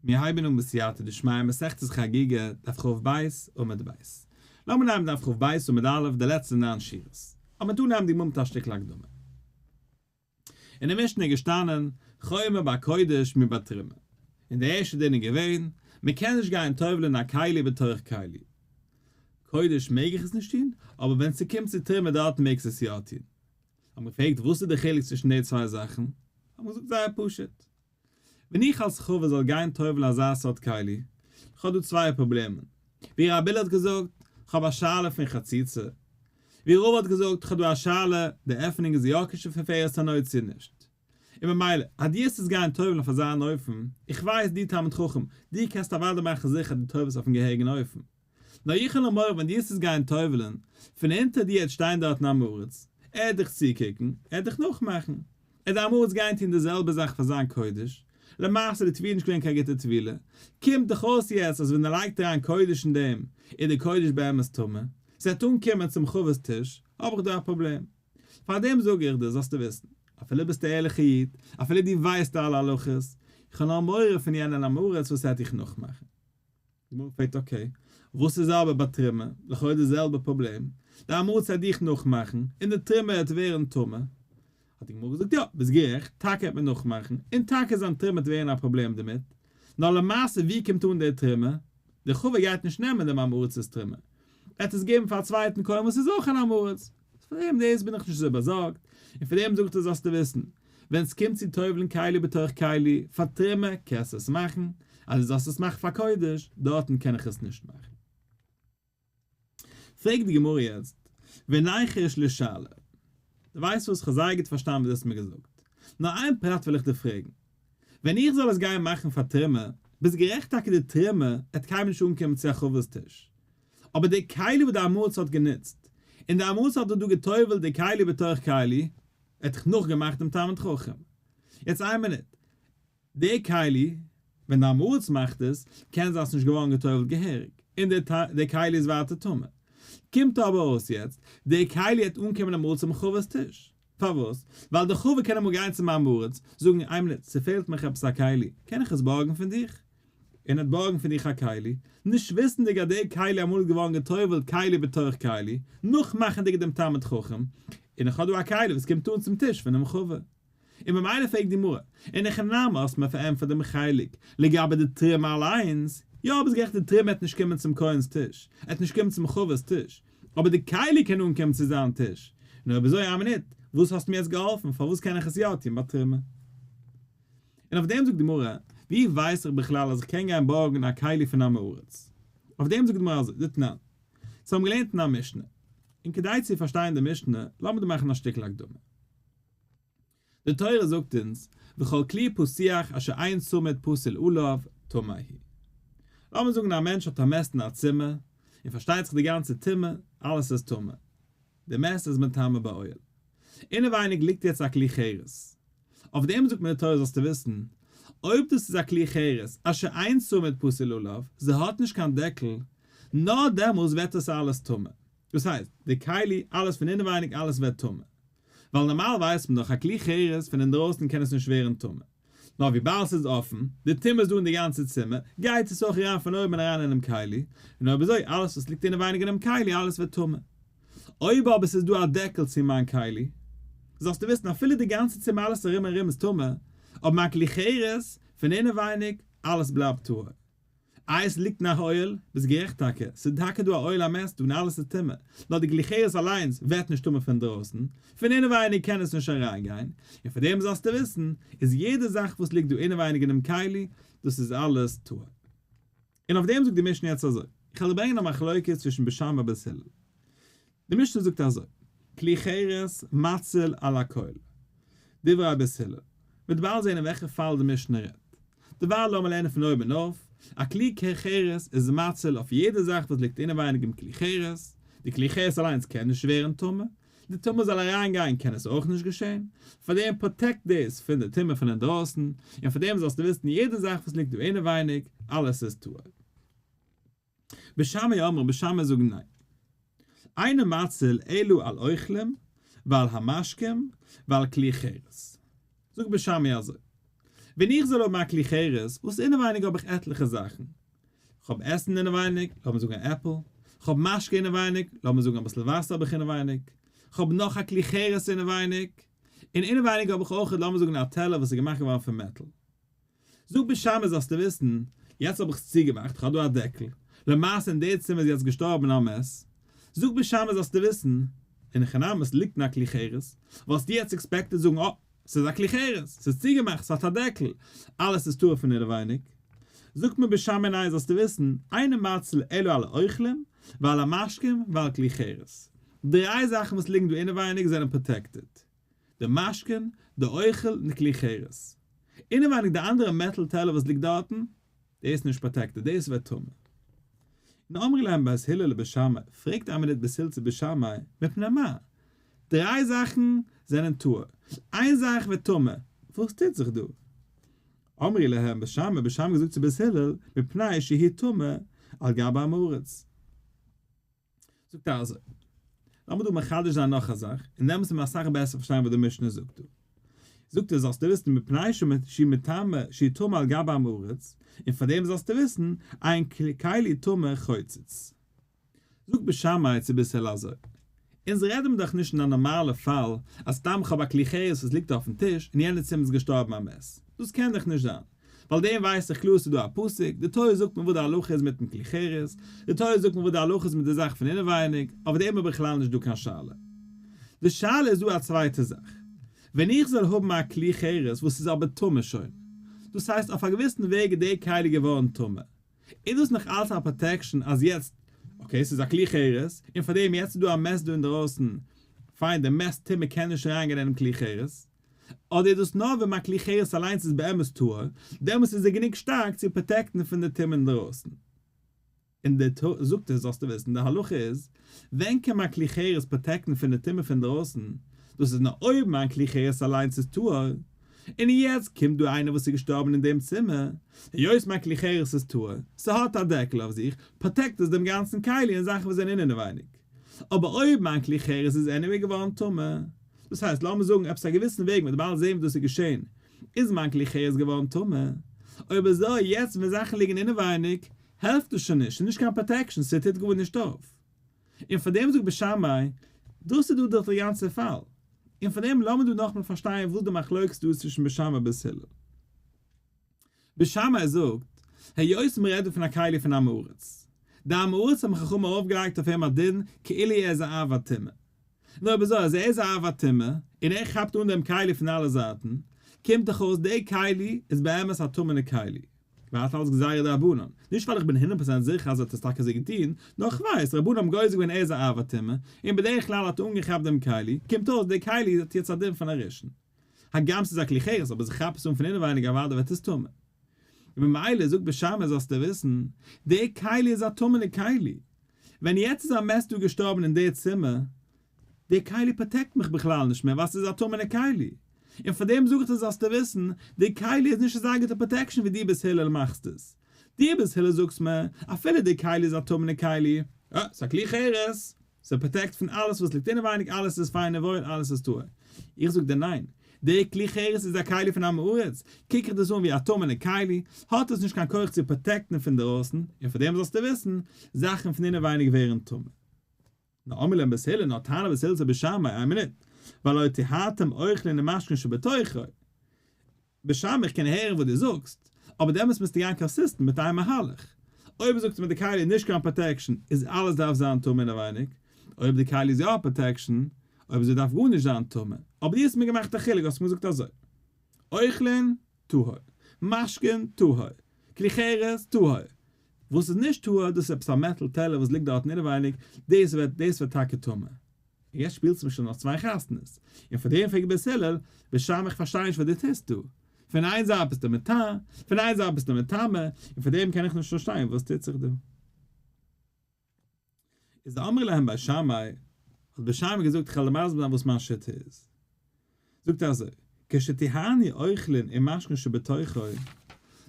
מיר הייבן אן בסייעתא דשמיא מסכת חגיגה, דף כ"ב, עמוד ב'. לאמיר נעמען דף כ"ב עמוד א', די לעצטע ניין שורות. אבער דא נעמט די גמרא מיט א שטיקל הקדמה. אין די משנה איז געשטאנען, חומר בקודש מבתרומה. און די ערשטע דין איז געווען, מען קען נישט גיין טובל'ען א כלי בתוך כלי. קודש מעג איך עס נישט טון, אבער ווען ס'קומט צו תרומה דארטן מעגסטו עס יא טון. האט מען געפרעגט וואס איז די חילוק צווישן די צוויי זאכן, האט מען געזאגט זייער פשוט, ווען איך אלס חבר זאל גיין טובל'ן אזא סארט כלי, איך האב דא צוויי פראבלעמען, ווי ר' אבילא האט געזאגט, איך האב א שאלה פון חציצה, ווי רבא האט געזאגט, איך האב דא א שאלה, די עפענונג איז יא כשפופרת הנוד צו נישט. און ממילא, אז דו וועסט עס גיין טובל'ן אויף אזא אן אופן, איך ווייס דו תלמיד חכם, דו קענסט אוודאי מאכן זיכער דו טובל'סט אויפן געהעריגן אופן. נאר איך האב נאר מורא ווען דו וועסט עס גיין טובל'ן, פון אונטער דיר העט שטיין דארטן עם הארץ, ער העט דיך צוקוקן, ער העט דיך נאכמאכן. ער די עם הארץ גיין טון די זעלבע זאך פאר זיין קודש, למעשה איז די טבילה נישט געווען קיין גוטע טבילה, קומט דאך אויס יעצט אז ווען ער לייגט אריין קודש אין דעם, איז די קודש באמת טמא, ס'וועט אנקומען צום חבר'ס טיש, האב איך דא א פראבלעם. פארדעם זאג איך דיר זאלסטו וויסן, אפילו ביסטו א ערליכע איד, אפילו דו ווייסט אלע הלכות, איך האב נאר מורא פון יענעם עם הארץ וואס העט דיך נאכמאכן. די גמרא פרעגט okay, וואס איז אבער ביי תרומה? לכאורה די זעלבע פראבלעם, די עם הארץ העט דיך נאכמאכן, און די תרומה העט ווערן טמא. האט די גמרא געזאגט יא, ביסט גערעכט, טאקע העט מען נאכמאכן, און טאקע זיין תרומה העט ווערן א פראבלעם דערמיט, נאר למעשה ווי קומט אן די תרומה? די חבר גייט נישט נעמען דעם עם הארצ'ס תרומה, ער העט עס געבן פאר א צווייטן כהן וואס איז אויך אן עם הארץ. פון דעם דאס בין איך נישט אזוי באזארגט, און פון דעם זאגט ער זאלסטו וויסן, ווען ס'קומט צו טובל'ן כלי בתוך כלי פאר תרומה קענסטו עס מאכן, אז דו זאלסט עס מאכן פאר קודש, דארטן קען איך עס נישט מאכן. פרעגט די גמרא יעצט, וניחוש לשאלה. דו ווייסט וואס, כ'האב זייער גוט פארשטאנען וואס דו האסט מיר געזאגט, נאר איין פרט וויל איך דיר פרעגן, ווען איך זאל עס גיין מאכן פאר תרומה, ביסט גערעכט טאקע די תרומה עט קיינמאל נישט אנקומען צו א חבר'ס טיש, אבער די כלי וואס די עם הארץ האט גענוצט, און די עם הארץ האט דא גע'טובל'ט די כלי בתוך כלי, ער האט דאך נאכגעמאכט דעם תלמיד חכם. יעצט איין מינוט, די כלי, ווען די עם הארץ מאכט עס, קען זיין ס'נישט געווארן גע'טובל'ט געהעריג, און די כלי איז ווייטער טמא. קומט אבער אויס יעצט, די כלי העט אנקומען אמאל צום חבר'ס טיש. פארוואס? ווייל די חבר קען אמאל גיין צום עם הארץ, זאגן, איין מינוט, ס'פעלט מיך עפעס א כלי, קען איך עס בארגן פון דיך? און ער האט בארגן פון דיך א כלי, נישט וויסנדיג אז דער כלי אמאל איז געווארן גע'טובל'ט כלי בתוך כלי, נאכמאכנדיג דעם תלמיד חכם, און איך האב דא א כלי וואס קומט אן צום טיש פונעם חבר. און ממילא פרעגט די גמרא, אין הכי נמי האסט מיר פארענטפערט דעם חלק לגבי די תרומה אליינס, יא ביסט גערעכט די תרומה העט נישט קומען צום כהן'ס טיש, עט נישט קומען צום חבר'ס טיש, אבער די כלי קען אנקומען צו זיין טיש, נו אויב אזוי א מינוט, וואס האסטו מיר יעצט געהאלפן, פארוואס קען איך עס יא טון ביי תרומה? און אויף דעם זאגט די גמרא, ווי ווייס איך בכלל אז איך קען גיין בארגן א כלי פון עם הארץ? אויף דעם זאגט די גמרא אזוי, דתנן, אונז האבן געלערנט אין א משנה, און כדי צו פארשטיין די משנה, לאמיר דא מאכן א שטיקל הקדמה. די תורה זאגט אונז, וכל כלי פתוח אשר אין צמיד פתיל עליו, טמא הוא. לאמיר זאגן א מענטש האט א מת אין א צימער, און פארשטייט זיך די גאנצע טומאה, אלעס איז טמא. די מת איז מטמא באוהל. אינעווייניג ליגט יעצט א כלי חרס. אויף דעם זאגט מיר די תורה זאלסטו וויסן, אויב דאס איז א כלי חרס אשר אין צמיד פתיל עליו, זי האט נישט קיין דעקל, נאר דעמאלס ווערט עס אלעס טמא. דאס הייסט, די כלי, אלעס פון אינעווייניג אלעס ווערט טמא. ווייל נארמאל ווייסט מען דאך א כלי חרס פון אינדרויסן קען עס נישט ווערן טמא. נאר וויבאלד ס'איז אפן, די טומאה איז דא אין די גאנצע צימער, גייט עס אויך אריין פון אויבן אריין אינעם כלי, און אויב אזוי אלעס וואס ליגט אינעווייניג אינעם כלי אלעס ווערט טמא. אויב אבער ס'איז דא א דעקל צו מיין כלי, זאלסטו וויסן אפילו די גאנצע צימער אלעס ארום און ארום איז טמא, אבער מיין כלי חרס פון אינעווייניג אלעס בלייבט טהור. איי עס ליגט אין א אוהל? ביסט גערעכט טאקע, ס'איז טאקע דא א אוהל המת דא און אלעס איז טמא, נאר די כלי חרס אליינס ווערט נישט טמא פון דרויסן, פון אינעווייניג קען עס נישט אריינגיין, און פאר דעם זאלסטו וויסן, איז יעדע זאך וואס ליגט דא אינעווייניג אינעם כלי, דאס איז אלעס טהור. און אויף דעם זאגט די משנה יעצט אזוי, איך וועל דיר ברענגען א מחלוקת צווישן בית שמאי ובית הלל. די משנה זאגט אזוי, כלי חרס מציל על הכל, דברי בית הלל. מ'וועט באלד זען אין וועלכע פאל די משנה רעדט. דערווייל לאמיר לערנען פון אויבן אויף, א כלי חרס איז מציל אויף יעדע זאך וואס ליגט אינעווייניג אין כלי חרס, די כלי חרס אליינס קען נישט ווערן טמא, די טומאה זאל אריין גיין קען עס אויך נישט געשען, פארדעם protect דאס פון די טומאה פון אינדרויסן, און פארדעם זאלסטו וויסן יעדע זאך וואס ליגט דא אינעווייניג, אלעס איז טהור. בית שמאי אומרים, בית שמאי זאגן ניין. אינו מציל אלא על אוכלים ועל המשקים ועל כלי חרס. זאגט בית שמאי אזוי. ווען איך זאל האבן א כלי חרס וואס אינעווייניג האב איך עטליכע זאכן, כ'האב עסן אינעווייניג, לאמיר זאגן א עפל, כ'האב משקה אינעווייניג, לאמיר זאגן אביסל וואסער האב איך אינעווייניג, כ'האב נאך א כלי חרס אינעווייניג, און אינעווייניג האב איך אויך לאמיר זאגן א טעלער וואס איז געמאכט געווארן פון מעטאל. זאגט בית שמאי זאלסטו וויסן, יעצט האב איך עס צוגעמאכט, כ'האב דא א דעקל, למעשה אין די צימער איז יעצט געשטארבן א מת, זאגט בית שמאי זאלסטו וויסן, אין הכי נמי עס ליגט אין א כלי חרס, וואלסטו יעצט expected זאגן אה, ס'איז א כלי חרס, ס'איז צוגעמאכט, ס'האט א דעקל, אלעס איז טהור פון אינעווייניג. זאגט מיר בית שמאי ניין זאלסטו וויסן, אינו מציל אלא על האוכלים, ועל המשקים, ועל כלי חרס. דריי זאכן וואס ליגן דא אינעווייניג זענען protected. די משקין, די אוכל און די כלי חרס. אינעווייניג די אנדערע מעטאל טעלער וואס ליגט דארטן, דאס איז נישט protected, דאס ווערט טמא. און אמרו להם בית הלל לבית שמאי, פרעגט איין מינוט בית הלל צו בית שמאי, מפני מה? דריי זאכן זענען טהור, איין זאך ווערט טמא, וואס טוט זיך דא? אמרו להם בית שמאי, בית שמאי געזאגט צו בית הלל, מפני שהוא טמא על גבי עם הארץ. זאגט ער אזוי, לאמיר דא מחדש זיין נאך א זאך, און דעמאלטס וועט מען אסאך בעסער פארשטיין וואס די משנה זאגט דא. זאגט ער, זאלסטו וויסן, מפני שהיא מטמא, שהיא טמא על גבי עם הארץ, און פאר דעם זאלסטו וויסן, אין כלי טמא חוצץ. זאגט בית שמאי צו בית הלל אזוי, אונז רעדן מיר דאך נישט אין א נארמאלע פאל, אז סתם כ'האב א כלי חרס וואס ליגט אויפן טיש, און יענער צימער איז געשטארבן א מת. דאס קען דאך נישט זיין. ווייל דעם ווייס איך קלאר ס'איז דא א פסוק, די תורה זאגט מיר וואס די הלכה איז מיטן כלי חרס, די תורה זאגט מיר וואס די הלכה איז מיט די זאך פון אינעווייניג, אויף דעם איז בכלל נישט דא קיין שאלה. די שאלה איז דא א צווייטע זאך, ווען איך זאל האבן א כלי חרס וואס איז אבער טמא שוין, דאס הייסט אויף א געוויסן וועג איז די כלי געווארן טמא, איז דאס נאך אלץ א protection אז יעצט, okay ס'איז א כלי חרס, און פארדעם יעצט איז דא א מת דא אינדערויסן, פיין די מת טומאה קען נישט אריינגיין אינעם כלי חרס. אדער איז דאס נאר ווען מיין כלי חרס אליינס איז באמת טהור, דעמאלס איז ער גענוג שטארק צו protect ן פון די טומאה אינדערויסן. און די ת זאגט עס זאלסטו וויסן, די הלכה איז, ווען קען מיין כלי חרס protect ן פון די טומאה פון דרויסן, דאס איז נאר אויב מיין כלי חרס אליינס איז טהור, און יעצט קומט דא איינער וואס איז געשטארבן אין דעם צימער, היות מיין כלי חרס איז טהור, ס'האט א דעקל אויף זיך, protect עס דעם גאנצן כלי און זאכן וואס זענען אינעווייניג. אבער אויב מיין כלי חרס איז anyway געווארן טמא, דאס הייסט לאמיר זאגן עפעס א געוויסן וועג מ'וועט באלד זען ווי דאס איז געשען, איז מיין כלי חרס געווארן טמא. אויב אזוי יעצט ווען זאכן ליגן אינעווייניג העלפט עס שוין נישט, ס'איז נישט קיין protection, ס'טוט גארנישט אויף. און פאר דעם זאגט בית שמאי, דאס איז דא דאך דער גאנצער פאל. און פאר דעם לאמיר דא נאכמער פארשטיין וואס די מחלוקת דא איז צווישן בית שמאי און בית הלל. בית שמאי זאגט, היות מ'רעדט דא פון א כלי פון עם הארץ. די עם הארץ האבן חכמים ארויפגעלייגט אויף אים א דין כאילו ער איז א אב הטומאה. נו אויב אזוי אז ער איז א אב הטומאה און ער כאפט אן דעם כלי פון אלע זייטן, קומט דאך אויס די כלי איז באמת א טמא'נע כלי. ווייטער אלס גזירה דרבנן. נישט ווייל איך בין הונדערט פראצענט זיכער אז ער האט עס טאקע אזוי געטון, נאר איך ווייס, רבנן האבן גוזר געווען ער איז א אב הטומאה, און בדרך כלל האט ער אנגעכאפט דעם כלי, קומט אויס די כלי האט יעצט א דין פון א ראשון. הגם ס'איז א כלי חרס אבער זיך כאפט עס אן פון אינעווייניג אוודאי ווערט עס טמא. און ממילא זאגט בית שמאי זאלסטו וויסן, די כלי איז א טמא'נע כלי. ווען יעצט איז א מת דא געשטארבן אין די צימער, די כלי protect מיך בכלל נישט מער ווייל ס'איז א טמא'נע כלי. און פאר דעם זאג איך דיר זאלסטו וויסן, די כלי איז נישט אזא גוטע protection ווי דו בית הלל מאכסט עס. דו בית הלל זאגסט מיר, אפילו די כלי איז א טמא'נע כלי, אה, ס'איז א כלי חרס, ס' protect פון אלעס וואס ליגט אינעווייניג אלעס איז פיין און וואויל אלעס איז טהור. איך זאג דיר ניין. די כלי חרס איז א כלי פון עם הארץ, קוק איך דאס אן ווי א טמא'נע כלי, האט עס נישט קיין כח צו protect ן פון דערויסן, און פאר דעם זאלסטו וויסן, זאכן פון אינעווייניג ווערן טמא. נאר אמרו להם בית הלל, נאר טענה בית הלל צו בית שמאי, איין מינוט, והלא טיהרתם אוכלין ומשקין שבתוכו. בית שמאי איך קען הערן וואס דו זאגסט, אבער דעמאלטס מוזטו גיין consistent מיט איין מהלך. אויב זאגסטו מיר די כלי איז נישט קיין protection איז אלעס דארף זיין טמא אינעווייניג, אויב די כלי איז יא א protection, אויב אזוי דארף גארנישט זיין טמא. אבער דו האסט מיר געמאכט א חילוק האסט מיר געזאגט אזוי, אוכלין, טהור, משקין, טהור, כלי חרס, טהור. וואס איז נישט טהור, דאס איז עפעס א מעטאל טעלער וואס ליגט דארטן אינעווייניג, דאס ווערט דאס ווערט טאקע טמא. און יעצט שפילסטו מיר שוין נאך צוויי חתונות, און פאר דעם פרעגט בית הלל, בית שמאי איך פארשטיי נישט וואס דו טוסט דא, פון איין זייט ביסטו מטהר, פון איין זייט ביסטו מטמא, און פאר דעם קען איך נישט פארשטיין וואס טוט זיך דא. איז אמרו להם בית שמאי, האט בית שמאי געזאגט איך וועל דיר מסביר זיין וואס מיין שיטה איז. זאגט ער אזוי, כשטיהרנו אוכלין ומשקין שבתוכו,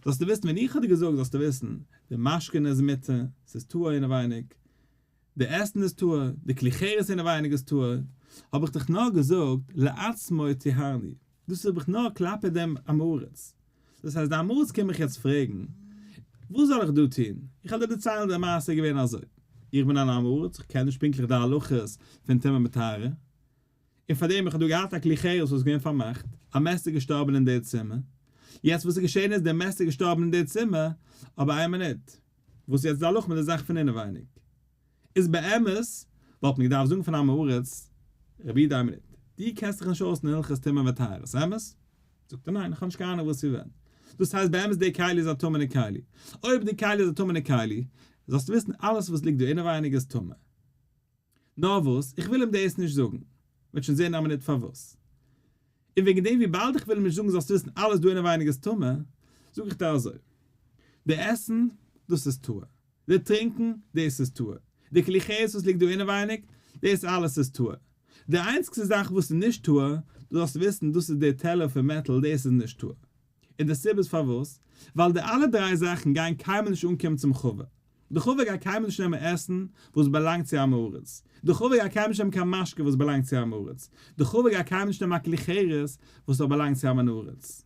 זאלסטו וויסן ווען איך האב דיר געזאגט זאלסטו וויסן, די משקין איז מותר, ס'איז טהור אינעווייניג, די עסן איז טהור, די כלי חרס אינעווייניג איז טהור, האב איך דיך נאר געזאגט לעצמו טיהרנו, דאס האב איך נאר כלפי דעם עם הארץ. דאס הייסט די עם הארץ קומט מיך יעצט פרעגן, וואס זאל איך דא טון? איך וועל דיר דערציילן די מעשה איז געווען אזוי, איך בין אן עם הארץ, איך קען נישט פונקטליך די הלכות פון טומאה מיט טהרה, און פארדעם איך האב דא געהאט א כלי חרס וואס איז געווען פארמאכט, א מת איז געשטארבן אין די צימער, יעצט וואס איז געשען איז דער מת איז געשטארבן אין די צימער, אבער איין מינוט, וואס איז יעצט די הלכה מיט די זאך פון אינעווייניג? איז באמת וואלט מען געדארפט זאגן פון עם הארץ, רבי איד איין מינוט, דו קענסט דיך נישט אויס אין הלכות טומאה וטהרות, אמת? זאגט ער ניין איך האב נישט קיין אהנונג וואס צו ווען. דאס הייסט באמת די כלי איז א טמא'נע כלי. אויב די כלי איז א טמא'נע כלי, זאלסטו וויסן אלעס וואס ליגט דא אינעווייניג איז טמא. נאר וואס, איך וויל אים דאס נישט זאגן. מ'וועט שוין זען אין א מינוט פארוואס. און וועגן דעם וויבאלד איך וויל אים נישט זאגן זאלסטו וויסן אלעס דא אינעווייניג איז טמא, זאג איך דיר אזוי. די עסן, דאס איז טהור. די טרינקן, דאס איז טהור. די כלי חרס וואס ליגט דא אינעווייניג, דאס אלעס איז טהור. די איינציגסטע זאך וואס איז נישט טהור, דו זאלסט וויסן, דאס איז די טעלער פון מעטאל, דאס איז נישט טהור. און די סיבה איז פארוואס? ווייל די אלע דריי זאכן גייען קיינמאל נישט אנקומען צום חבר. די חבר גייט קיינמאל נישט נעמען עסן וואס באלאנגט צו עם הארץ. די חבר גייט קיינמאל נישט נעמען קיין משקה וואס באלאנגט צו עם הארץ. די חבר גייט קיינמאל נישט נעמען א כלי חרס וואס האט באלאנגט צו עם הארץ.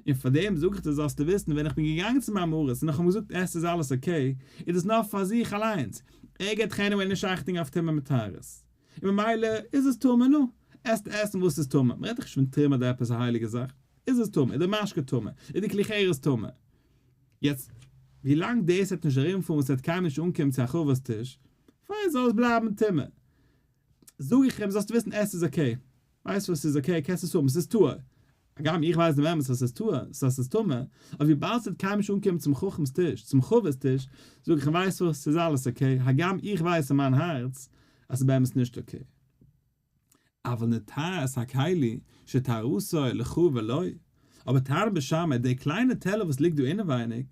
און פאר דעם זאג איך דיר זאלסטו וויסן ווען איך בין געגאנגען צום עם הארץ און איך האב אים געזאגט עס איז אלעס okay איז דאס נאר פאר זיך אליינס, ער געבט קיינעם נישט אכטונג אויף טומאה מיט טהרות, און ממילא איז עס טמא, נו, עסט עסן וואס איז טמא, מ'רעדט דאך נישט פון תרומה אדער עפעס א הייליגע זאך, איז עס טמא, איז די משקה טמא, איז די כלי חרס טמא. יעצט, ווילאנג דאס וועט נישט ארומפארן און ס'וועט קיינמאל נישט אנקומען צו א חבר'ס טיש, פיין זאל עס בלייבן טמא. זאג איך אים זאלסטו וויסן עס איז okay, ווייסט וואס ס'איז okay קענסט עס האבן, ס'איז טהור, הגם איך ווייס דעם אמת אז ס'איז טהור, ס'איז אז ס'איז טמא, אבער וויבאלד ס'וועט קיינמאל נישט אנקומען צום חכם'ס טיש, צום חבר'ס טיש, זאג איך אים ווייסט וואס, ס'איז אלעס okay, הגם איך ווייס אין מיין הארץ אז ס'איז באמת נישט okay. אבל נטהר את הכלי שטהרתו לך ולו, אבער טענה'ט בית שמאי, דער קליינער טעלער וואס ליגט דא אינעווייניג,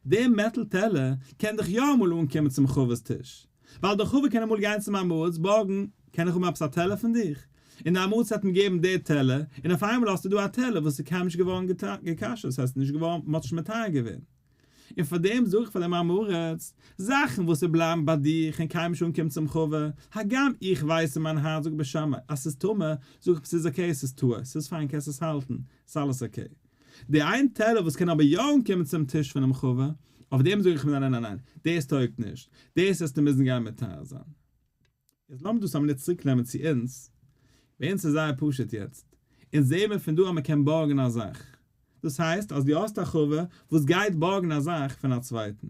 דער מעטאל טעלער קען דאך יא אמאל אנקומען צום חבר'ס טיש, ווייל דער חבר קען אמאל גיין צום עם הארץ בארגן, קען איך האבן עפעס א טעלער פון דיך? און דער עם הארץ וועט אים געבן דער טעלער, און אויף איינמאל האסטו דא א טעלער וואס איז קיינמאל נישט געווארן גע'כשר'ט, עס הייסט נישט געווארן, מען האט נישט מטהר געווען. און פאר דעם זאג איך פאר דעם עם הארץ, זאכן וואס זיי בלייבן ביי דיך און קיינמאל נישט אנקומען צום חבר, הגם איך ווייס אין מיין הארץ זאגט בית שמאי אז ס'איז טמא, זאג איך ס'איז okay, ס'איז טהור, ס'איז פיין קענסט עס האלטן, ס'איז אלעס okay. די איין טעלער וואס קען אבער יא אנקומען צום טיש פונעם חבר, אויף דעם זאג איך ניין ניין ניין ניין, דאס טויגט נישט, דאס וועסטו מוזן גיין מטהר זיין. יעצט לאמיר דאס א מינוט צוריק נעמען צו אונז, ביי אונז איז זייער פשוט יעצט, אונז זעהן מיר פון דא אז מען קען בארגן א זאך, דאס הייסט אז דו האסט א חבר וואס גייט בארגן א זאך פון א צווייטן,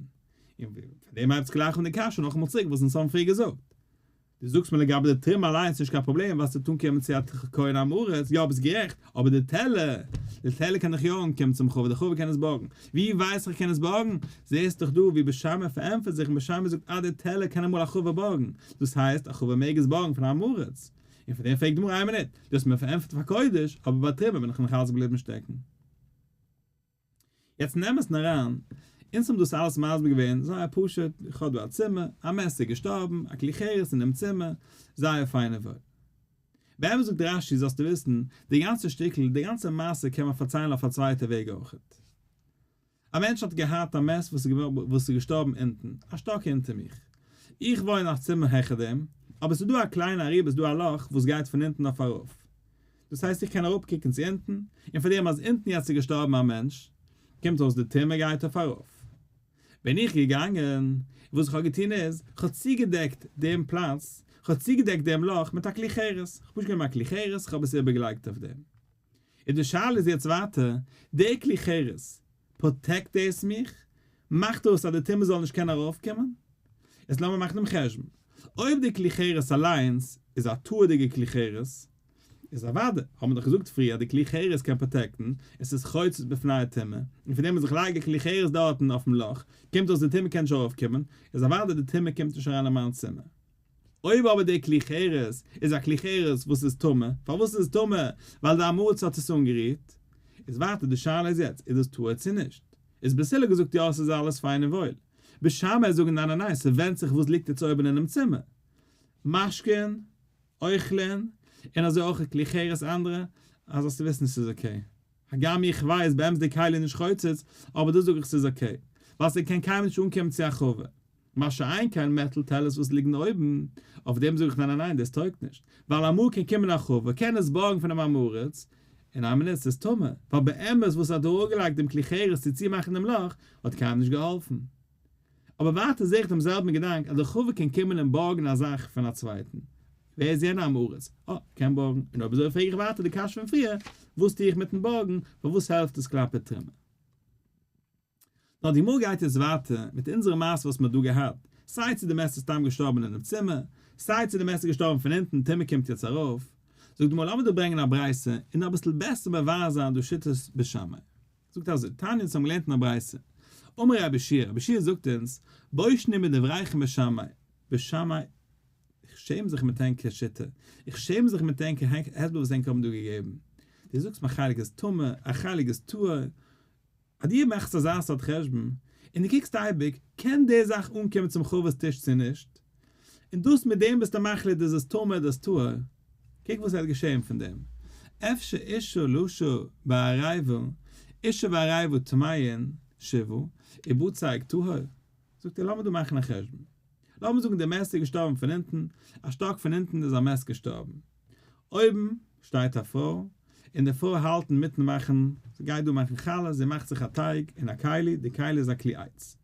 און פון דעם הייבט זיך גלייך אן די קשיא נאכאמאל צוריק וואס אונז האבן פריער געזאגט, דו זאגסט מיר לגבי די תרומה אליינס נישט קיין פראבלעם ווייל ס'וועט אנקומען צו א כהן עם הארץ, יא ביסט גערעכט, אבער די טעלער, די טעלער קען דאך יא אנקומען צום חבר, די חבר קען עס בארגן, ווי ווייס איך קען עס בארגן? זעסט דאך דא ווי בית שמאי פארענטפערט זיך און בית שמאי זאגט אז די טעלער קען אמאל א חבר בארגן, דאס הייסט א חבר מעג עס בארגן פון עם הארץ, און פון דעם פרעגט די גמרא איין מינוט, דו האסט מיר פארענטפערט פאר קודש, אבער ביי תרומה בין איך נאך אלץ געבליבן שטעקן. יעצט נעם עס נאר אריין, אונז האבן דאס אלעס מסביר געווען זייער פשוט, איך האב דא א צימער, א מת איז געשטארבן, א כלי חרס אינעם צימער, זייער פיינע וואויל. באמת זאגט רש"י זאלסטו וויסן, די גאנצע שטיקל, די גאנצע מעשה קען מען פארציילן אויף א צווייטע וועג אויכעט. א מענטש האט געהאט א מת וואס איז געשטארבן אונטן, א שטאק אונטער מיך. איך וואוין א צימער העכער דעם, אבער ס'איז דא א קליינע אריבער, ס'איז דא א לאך וואס גייט פון אונטן אויף ארויף. דאס הייסט איך קען אראפקוקן צו אונטן, און פאר דעם אז אונטן יעצט איז געשטארבן א מענטש, קומט אויס די טומאה גייט אויף ארויף. בין איך געגאנגען, וואס איך האב געטון איז, איך האב צוגעדעקט דעם פלאץ, איך האב צוגעדעקט דעם לאך מיט א כלי חרס, איך האב פשוט גענומען א כלי חרס, איך האב עס איבערגעלייגט אויף דעם. און די שאלה איז יעצט ווייטער, די כלי חרס, protect דאס מיך? מאכט דאס אז די טומאה זאל נישט קענען ארויפקומען? איז לאמיר מאכן דעם חשבון, אויב די כלי חרס אליינס איז א טהור'דיגע כלי חרס, איז אוודאי, האט מען דאך געזאגט פריער אז די כלי חרס קען protect ן, עס איז חוצץ בפני הטומאה, און פון דעם אז איך לייג א כלי חרס דארטן אויפן לאך, קומט אויס די טומאה קען נישט ארויפקומען, איז אוודאי די טומאה קומט נישט אריין אין מיין צימער. אויב אבער די כלי חרס איז א כלי חרס וואס איז טמא, פארוואס איז עס טמא? ווייל די עם הארץ האט עס אנגערירט. איז ווייטער די שאלה איז יעצט, איז דאס טהור צו נישט? איז בית הלל געזאגט יא עס איז אלעס פיין און וואויל. בית שמאי זאגן ניין ניין ניין ס'ווענדט זיך וואס ליגט יעצט אויבן אינעם צימער. משקין, אוכלין, און אזוי אויך כלי חרס אנדערע, אז זאלסטו וויסן ס'איז okay. הגם איך ווייס באמת די כלי איז נישט חוצץ, אבער דאס זאג איך ס'איז okay. ווייל ס'קען קיינמאל נישט אנקומען צו א חבר. מה שאין כן מעטל טעלערס וואס ליגן אויבן, אויף דעם זאג איך ניין ניין ניין דאס טויגט נישט, ווייל אמאל קען קומען א חבר, קען עס בארגן פונעם עם הארץ, אין איין מינוט ס'איז טמא, ווייל באמת וואס ער האט אראפגעלייגט דעם כלי חרס צו צומאכן דעם לאך האט קיינעם נישט געהאלפן. אבער ווייטער זעה איך דעם זעלבן געדאנק אז דער חבר קען קומען און בארגן א זאך פון א צווייטן. ווער איז יענער עם הארץ? אה, קען בארגן. און אויב אזוי פרעג איך ווייטער די קשיא פון פריער, וואס טו איך מיטן בארגן, פארוואס העלפט עס כלפי תרומה? נאר די גמרא גייט יעצט ווייטער מיט אונזערע מעשה וואס מען האט דא געהאט, סיי צו די מת איז סתם געשטארבן אינעם צימער, סיי צו די מת איז געשטארבן פון אונטן, טומאה קומט יעצט ארויף, זאגט די גמרא לאמיר דא ברענגען א ברייתא און אביסל בעסער מבאר זיין דא שיטת בית שמאי. זאגט אזוי, תניא אונז האבן געלערנט אין א ברייתא, אמר רבי יהושע, רבי יהושע זאגט אונז, בושני מדבריכם בית שמאי, בית שמאי, איך שעם זיך מיט ענקער שיטה, איך שעם זיך מיט ענקער הסבר וואס ענק האבן דא געגעבן, דו זאגסט מיין חלק איז טמא, א חלק איז טהור, אז דו מאכסט אזא סארט חשבון, און דו קוקסט אייביג, קען די זאך אנקומען צום חבר'ס טיש צו נישט? און דאס מיט דעם ביסטו מחליט איז עס טמא אדער עס טהור? קוק וואס וועט געשען פון דעם. אפשר אשה לשה בעריבה, אשה ועריבה טמאין שבעה, ובצק טהור? זאגט ער לאמיר דא מאכן א חשבון. לאמיר זאגן די מת איז געשטארבן פון אונטן, א שטאק פון אונטן איז א מת געשטארבן. אויבן שטייט א פרוי, און די פרוי האלט אינמיטן מאכן, זי גייט דא מאכן חלה, זי מאכט זיך א טייג אין א כלי, די כלי איז א כלי עץ.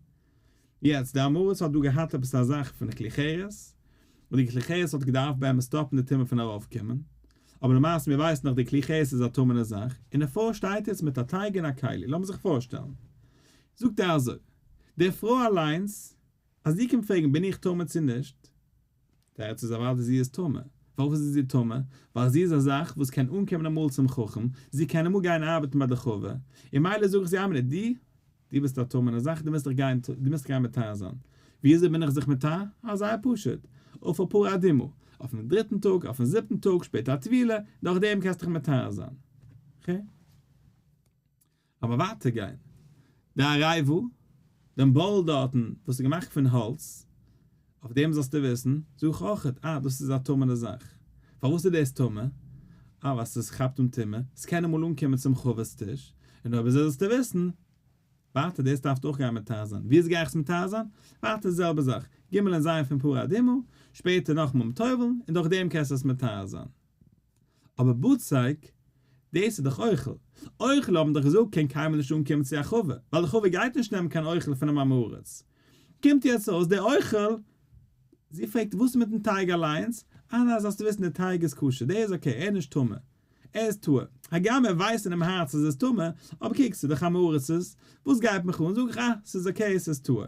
יעצט, די עם הארץ האט דא געהאט עפעס א זאך פון כלי חרס, און די כלי חרס האט געדארפט באמת סטאפן די טומאה פון ארויפקומען, אבער למעשה מיר ווייסן דאך די כלי חרס איז א טמא'נע זאך, און די פרוי שטייט יעצט מיט א טייג אין א כלי, לאמיר זיך פארשטעלן, זאגט ער אזוי, די פרוי אליינס, אז זי קומט פרעגן בין איך טמא צו נישט, תירוץ איז אוודאי זי איז טמא. פארוואס איז זי טמא? ווייל זי איז א זאך וואס קען אנקומען אמאל צום חכם, זי קען אמאל גיין ארבעטן ביי די חבר, און מילא זאג איך זי איין מינוט, דו, דו ביסט א טמא'נע זאך, דו מוזט דיך גיין, דו מוזט גיין מטהר זיין. ווי אזוי בין איך זיך מטהר? אה, זייער פשוט. אפר פרה אדומה. אויפן דריטן טאג, אויפן זיבטן טאג, שפעטער א טבילה, נאכדעם קענסטו דיך מטהר זיין. okay? אבער ווייטער גיין. די עריבה, דעם bowl דארטן וואס איז געמאכט פון האלץ, אויף דעם זאלסטו וויסן, זאג איך אויכעט, אה, דאס איז א טמא'נע זאך. פארוואס איז דאס טמא? אה, ווייל ס'איז כאפט אן טומאה, ס'קען אמאל אנקומען צום חבר'ס טיש, און אויב אזוי זאלסטו וויסן, ווייטער דאס דארפסטו אויך גיין מטהר זיין. ווי אזוי גיי איך עס מטהר זיין? ווייטער די זעלבע זאך, ג' און ז' פון פרה אדומה, שפעטער נאכאמאל מיט טובל'ן, און דורך דעם קענסטו עס מטהר זיין. אבער בצק, דאס איז דאך אוכל. אוכל האבן דאך געזאגט קען קיינמאל נישט אנקומען צו א חבר, ווייל די חבר גייט נישט נעמען קיין אוכל פונעם עם הארץ. קומט יעצט אויס דער אוכל, זי פרעגט וואס איז מיטן טייג אליינס? אה ניין זאלסטו וויסן דער טייג איז כשר, דער איז okay, ער איז נישט טמא, ער איז טהור. הגם ער ווייסט אינעם הארץ אז ער איז טמא, אבער קוק ס'איז דאך עם הארצות, וואס גייט מיך אן, זאג איך אה ס'איז okay ס'איז טהור.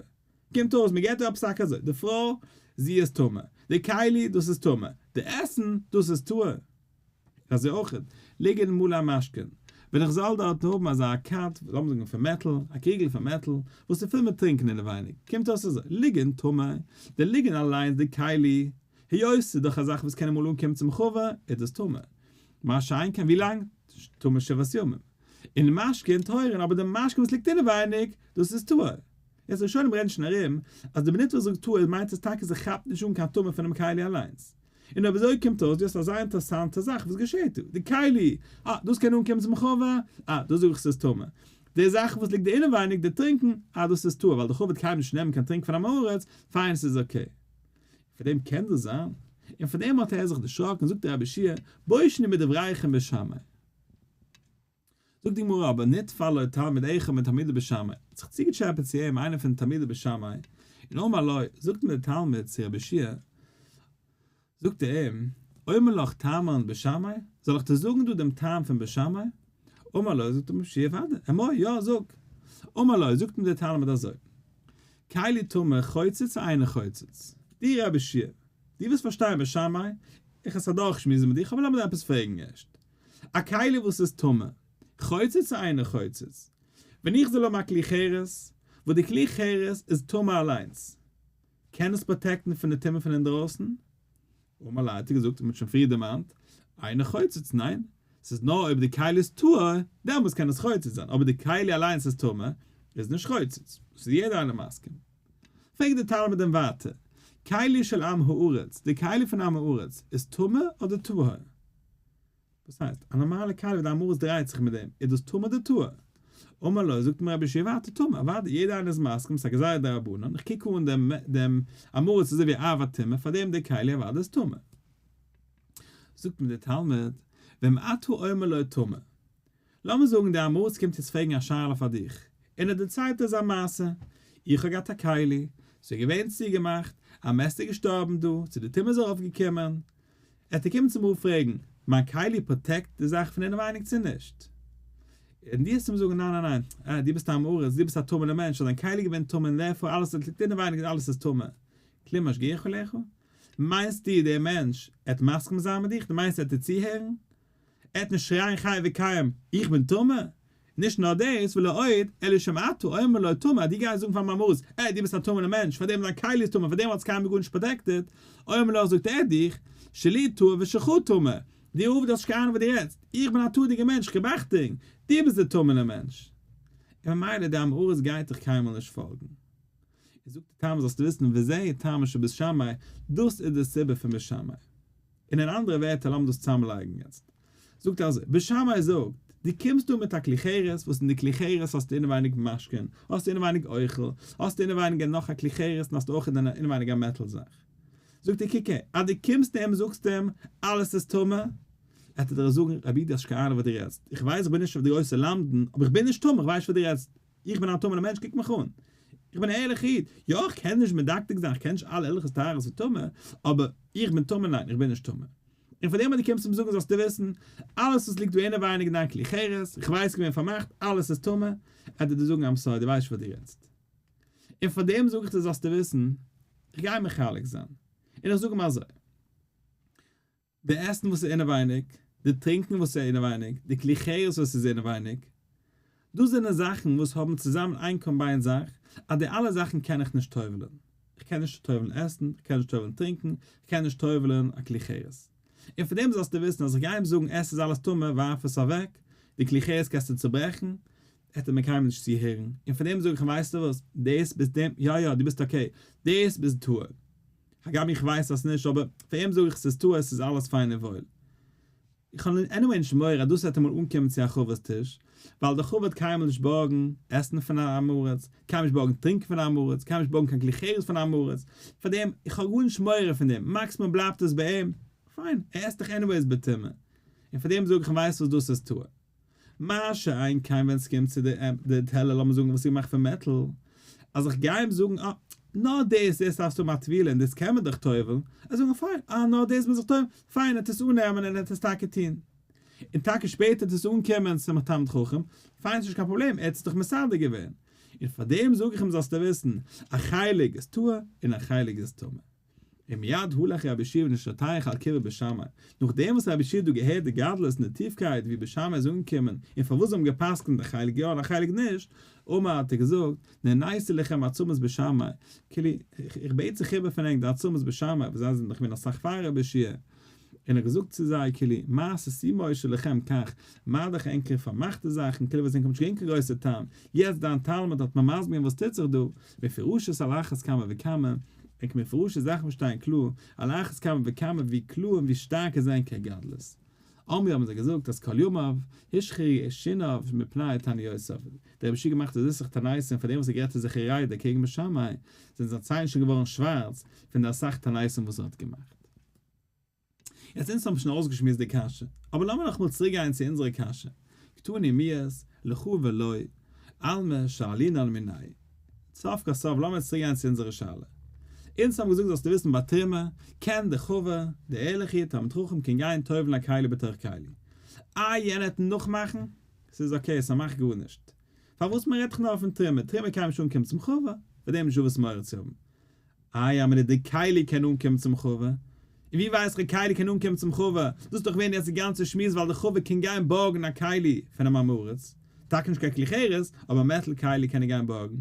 קומט אויס מען געט דא א פסק אזוי, די פרוי זי איז טמא, די כלי דאס איז טמא, די עסן דאס איז טהור. און אזוי אויך לוגין מלא משקין, ווען איך זאל דארט האבן אזא כד, לאמיר זאגן פון מעטאל, א קריגל פון מעטאל, וואס איז פול מיט טרינקען אינעווייניג, קומט אויס אזוי, לוגין טמא, די לוגין אליינס, די כלי, היות ס'איז דאך א זאך וואס קען אמאל אנקומען צום חבר, איז דאס טמא. מה שאין כן ווי לאנג? טמא שבעת ימים. און משקין טהורין, אבער די משקין וואס ליגט אינעווייניג, דאס איז טהור. יעצט ראשונים רעדן שוין ארום אז די מינוט וואס זאגט טהור מיינט עס טאקע ס'כאפט נישט אן קיין טומאה פונעם כלי אליינס. און אויב אזוי קומט אויס דו האסט אזא אינטערעסאנטע זאך וואס געשעהט דא? די כלי, אה דאס קען אנקומען צום חבר, אה דאס זאג איך ס'איז טמא. די זאך וואס ליגט דא אינעווייניג, די טרינקן, אה דאס איז טהור ווייל די חבר וועט קיינמאל נישט נעמען קיין טרינק פון עם הארץ, פיין ס'איז okay. פון דעם קען דאס זיין? און פון דעם האט ער זיך דערשראקן זאגט דער רבי יהושע בושני מדבריכם בית שמאי. זאגט די גמרא אבער נטפל לו תלמיד אחד מתלמידי בית שמאי, האט זיך צוגעטשעפעט צו אים איינער פון די תלמידי בית שמאי, און אמר לו, זאגט אים דער תלמיד צו רבי יהושע, זאגט ער אים, אומר לך טעמן בית שמאי, זאל איך דיר זאגן דא דעם טעם פון בית שמאי? אמר לו, זאגט אים רבי יהושע, אוודאי, אמור, יא, זאג. אמר לו, זאגט אים דער תלמיד אזוי, כלי טמא חוצץ או אינו חוצץ? דו רבי יהושע, דו ווילסט פארשטיין בית שמאי, איך עס אדורכשמועסן מיט דיך, אבער לאמיר דיר עפעס פרעגן ערשט. א כלי וואס איז טמא, חוצץ או אינו חוצץ? ווען איך זאל האבן א כלי חרס, וואס די כלי חרס איז טמא אליינס, קען עס protect ן פון די טומאה פון אינדרויסן? אמר ליה האט ער געזאגט, מען האט שוין פריער דערמאנט, אינו חוצץ, ניין, ס'איז נאר אויב די כלי איז טהור, דעמאלטס קען עס חוצץ זיין, אבער די כלי אליינס איז טמא, איז נישט חוצץ, דאס איז יעדער איינער מסכים. פרעגט דער תלמיד אים ווייטער, כלי של עם הארץ, די כלי פון עם הארץ, איז טמא אדער טהור? וואס הייסט? א נארמאלע כלי ווי די עם הארץ דרייט זיך מיט דעם, איז דאס טמא אדער טהור? אמר לו, זאגט אים רבי יהושע ווייטער טמא, אוודאי, יעדער איינער איז מסכים, ס'איז א גזירה דרבנן, איך קוק אן דעם דעם עם הארץ אזוי ווי אב הטומאה, פאר דעם די כלי אוודאי איז טמא. זאגט אים דער תלמיד, ואם אתה אומר לו טמא. לאמיר זאגן דער עם הארץ קומט יעצט פרעגן א שאלה פאר דיך, און ער דערציילט דיר זיין מעשה, איך האב געהאט א כלי, ס'איז געווען צוגעמאכט, א מת איז געשטארבן דא, צו די טומאה איז ארויפגעקומען, ער וועט קומען צום רב פרעגן, מיין כלי protect די זאך פון אינעווייניג צו נישט? און דו וועסט אים זאגן, ניין ניין ניין, אה, דו ביסט א עם הארץ, דו ביסט א טמא'נער מענטש, האט דיין כלי געווען טמא און therefore אלעס וואס ליגט אינעווייניג אלעס איז טמא. כלום משגיח עליך? מיינסטו דער מענטש עט מסכים זיין מיט דיך? דו מיינסט ער עט דיר צוהערן? ער וועט נישט שרייען חי וקיים, איך בין טמא! נישט נאר דאס, ולא עוד, אלא שאם אתה אומר לו טמא, דו גייסט זאגן פאר עם הארץ, אה, דו ביסט א טמא'נער מענטש, פאר דעם דיין כלי איז טמא, פאר דעם האט עס קיינמאל גארנישט protected, אומר לך זאגט ער דיך, שלי טהור ושלך טמא, דו רב דו האסט נישט קיין אהנונג וואס דו רעדסט, איך בין א טהור'דיגער מענטש, איך געב אכטונג, דו ביסט דער טמא'נער מענטש. און ממילא דער עם הארץ גייט דיך קיינמאל נישט פאלגן. און זאגט דער טעם זאלסטו וויסן וזה טעמה של בית שמאי, דאס איז די סיבה פון בית שמאי. און אין אנדערע ווערטער לאמיר דאס צוזאמלייגן יעצט. זאגט ער אזוי, בית שמאי זאגט, דו קומסט דא מיט א כלי חרס וואס אין די כלי חרס האסטו אינעווייניג משקין, האסטו אינעווייניג אוכל, האסטו אינעווייניג נאך א כלי חרס און האסטו אויך אינעווייניג א מעטאל זאך. זאגט ער קוק הער, אז דו קומסט אים זאגסט אים אלעס איז טמא, וועט ער דיר זאגן, רבי דו האסט נישט קיין אהנונג וואס דו רעדסט, איך ווייס איך בין נישט אויף די גרויסע למדן, אבער איך בין נישט טמא, איך ווייס נישט וואס דו רעדסט, איך בין א טמא'נער מענטש, קוק מיך אן, איך בין א ערליכע איד, יא איך קען נישט מדקדק זיין, איך קען נישט אלע הלכות טהרות וטומאה, אבער איך בין טמא, ניין איך בין נישט טמא. און פאר דעם אז דו קומסט אים זאגן זאלסטו וויסן, אלעס וואס ליגט דא אינעווייניג אין דיין כלי חרס, איך ווייס געווען פארמאכט, אלעס איז טמא, וועט ער דיר זאגן I'm sorry, דו ווייסט נישט וואס דו רעדסט. און פאר דעם זאג איך דיר זאלסטו וויסן, איך גיי מחלק זיין, און איך זאג אים אזוי. די עסן וואס איז אינעווייניג, די טרינקען וואס איז אינעווייניג, די כלי חרס וואס איז אינעווייניג, דאס זענען זאכן וואס האבן צוזאמען איין combined זאך, אז די אלע זאכן קען איך נישט טובל'ען. איך קען נישט טובל'ן עסן, איך קען נישט טובל'ן טרינקען, איך קען נישט טובל'ן א כלי חרס. און פון דעם זאלסטו וויסן אז איך גיי אים זאגן עס איז אלעס טמא ווארף עס אוועק, די כלי חרס קענסטו צוברעכן, וועט ער מיר קיינמאל נישט צוהערן, און פון דעם זאג איך אים ווייסטו וואס, דאס ביסט דעם, יא יא דו ביסט okay, דאס ביסט טהור. הגם איך ווייס אז נישט אבער פאר אים זאג איך ס'איז טהור ס'איז אלעס פיין און וואויל. איך האב anyway נישט מורא אז דאס וועט אמאל אנקומען צו א חבר'ס טיש, ווייל דער חבר וועט קיינמאל נישט בארגן עסן פון א עם הארץ, קיינמאל נישט בארגן טרינקען פון א עם הארץ, קיינמאל נישט בארגן קיין כלי חרס פון א עם הארץ, פארדעם איך האב גארנישט מורא פון דעם, מאקסימום בלייבט עס ביי אים, פיין, ער עסט דאך anyways בטומאה. און פארדעם זאג איך ווייסט וואס דאס איז טהור. מה שאין כן ווען ס'קומט צו די טעלער לאמיר זאגן וואס איז געמאכט פון מעטאל, אז איך גיי אים זאגן אה, נאר דאס, דאס דארפסטו האבן א טבילה און דאס קען מען דאך טובל'ן, ער זאגן פיין, אה נאר דאס מוז איך טובל'ן, פיין ער וועט עס אננעמען און ער וועט עס טאקע טון. און טאקע שפעטער וועט עס אנקומען צום תלמיד חכם, פיין ס'נישט קיין פראבלעם, ער האט עס דאך מסדר געווען. און פארדעם זאג איך אים זאלסטו וויסן, א חלק איז טהור און א חלק איז טמא. ומיד הלך רבי יהושע ונשתטח על קבר בית שמאי, נאכדעם וואס רבי יהושע האט דא געהערט די גדלות און די טיפקייט ווי בית שמאי איז אנגעקומען און פארוואס זיי האבן גע'פסק'נט א חלק יא און א חלק נישט, אמר האט ער געזאגט, נעניתי לכם עצמות בית שמאי, כאילו, איך בעט זיך איבער פון ענק די עצמות בית שמאי, וואס זיי זענען דאך געווען אסאך פאר רבי יהושע, און ער האט געזאגט צו זיי, כאילו, מה סתימות שלכם כך, מה דאך ענקערע פארמאכטע זאכן, כאילו וואס ענק האבן נישט געווען קיין גרויסע טעם, יעצט דיין תלמיד האט מיר מסביר געווען וואס טוט זיך דא, מפורשות על אחת כמה וכמה, ענק מפורשע זאכן וואס שטייען קלאר, על אחת כמה וכמה ווי קלאר און ווי שטארק איז ענקער גדלות. אמרו האבן זיי געזאגט אז כל ימיו השחירו שיניו מפני תעניותיו, דער רבי שי' געמאכט אזוי סאך תעניתים פאר דעם וואס ער גערעדט אזעלכע רייד אקעגן בית שמאי, זענען זיין ציין שוין געווארן שווארץ פון די אסאך תעניתים וואס ער האט געמאכט. יעצט אונז האבן שוין אויסגעשמועסט די קשיא, אבער לאמיר נאכאמאל צוריק גיין צו אונזערע קשיא, קתני מיהת, לך ולא, אלמא שאלינן מיניה. סוף כל סוף לאמיר צוריק גיין צו אונזערע שאלה. אונז האבן געזאגט זאלסטו וויסן ביי תרומה, קען די חבר, די ערליכע איד, תלמיד חכם קען גיין טובל'ן א כלי בתוך כלי. איי יענער וועט נאכמאכן? ס'איז okay, ס'מאכט גארנישט. פארוואס מ'רעדט דאך נאר פון תרומה, תרומה קען נישט אנקומען צום חבר, פאר דעם נישטא וואס מורא צו האבן. איי א מינוט די כלי קען אנקומען צום חבר? און ווי ווייס איך א כלי קען אנקומען צום חבר? דאס איז דאך געווען יעצט די גאנצע שמועס ווייל די חבר קען גיין בארגן א כלי פונעם עם הארץ, טאקע נישט קיין כלי חרס, אבער א מעטל כלי קען ער גיין בארגן.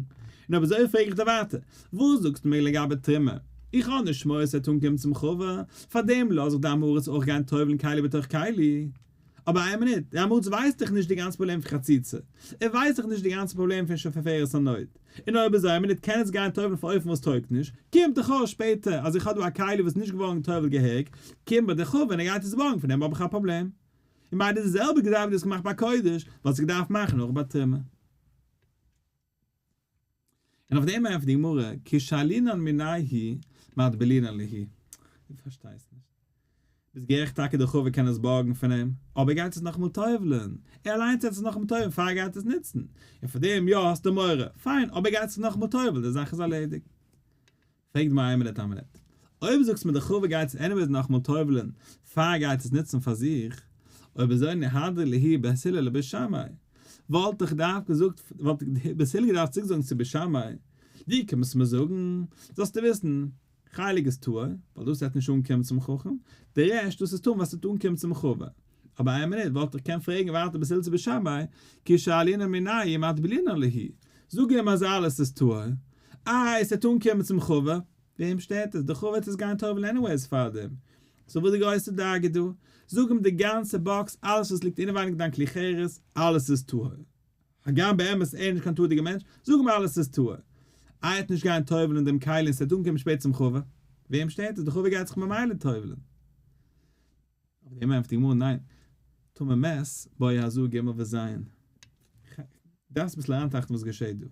און אויב אזוי פרעג איך דיר ווייטער, וואס זאגסטו מיר לגבי תרומה? איך האב נישט מורא ס'וועט אנקומען צום חבר, פארדעם לאז איך די עם הארץ אויך גיין טובל'ן כלי בתוך כלי. אבער איין מינוט, דער עם הארץ ווייסט דאך נישט די גאנצע פראבלעם פון חציצה, ער ווייסט דאך נישט די גאנצע פראבלעם פון שפופרת הנוד, און אויב אזוי איין מינוט קען עס גיין טובל'ן אויף אופן וואס טויגט נישט, קומט דאך אויס שפעטער אז איך האב דא א כלי וואס איז נישט געווארן געטובל'ט געהעריג, קומט ביי די חבר און ער גייט עס בארגן פון דעם האב איך א פראבלעם. און ביי די זעלבע גזירה ווי דו האסט געמאכט ביי קודש, וואלסטו געדארפט מאכן אויך ביי תרומה. און אויף דעם ענטפערט די גמרא, כי שאלינן מינייהו מטבילינן להו. דו פארשטייסט נישט. ביסט גערעכט טאקע די חבר קען עס בארגן פון אים, אבער ער גייט עס נאכאמאל טובל'ן, ער אליינס וועט עס נאכאמאל טובל'ן פאר ער גייט עס נוצן, און פאר דעם יא האסטו מורא, פיין, אבער ער גייט עס נאכאמאל טובל'ן די זאך איז ארלעדיגט. פרעגט די גמרא איין מינוט איין מינוט, אויב זאגסט מיר די חבר גייט עס anyways נאכאמאל טובל'ן פאר ער גייט עס נוצן פאר זיך, אויב אזוי ניהדרי להו בית הלל לבית שמאי, וואלט איך געדארפט געזאגט וואלט בית הלל געדארפט צוריקזאגן צו בית שמאי, דו קומסט מיר זאגן, זאלסטו וויסן, חלק איז טהור, ווייל דאס וועט נישט אנקומען צום חכם, די רעשט דאס איז טמא ווייל ס'וועט אנקומען צום חבר. אבער איין מינוט, וואלט איך קען פרעגן ווייטער בית הלל צו בית שמאי, כי שאלינן מינייהו מטבילינן להו, זאג אים אז אלעס איז טהור, איי עס וועט אנקומען צום חבר, וועם שטערט עס, די חבר וועט עס גיין טובל'ן anyways פארדעם, so וואס די גרויסע דאגה דא, זאג אים די גאנצע box אלעס וואס ליגט אינעווייניג דיין כלי חרס, אלעס איז טהור. הגם באמת ער איז נישט קיין טהור'דיגער מענטש, זאג אים אלעס איז טהור. איי ער וועט נישט גיין טובל'ן דעם כלי און ס'וועט אנקומען שפעט צום חבר? וועם שטערט עס? די חבר גייט זיך ממילא טובל'ן. אויף דעם ענטפערט די גמרא ניין, טמא מת בעי הזאה ג' וז'. דארפסט אביסל אריינטראכטן וואס געשעט דא.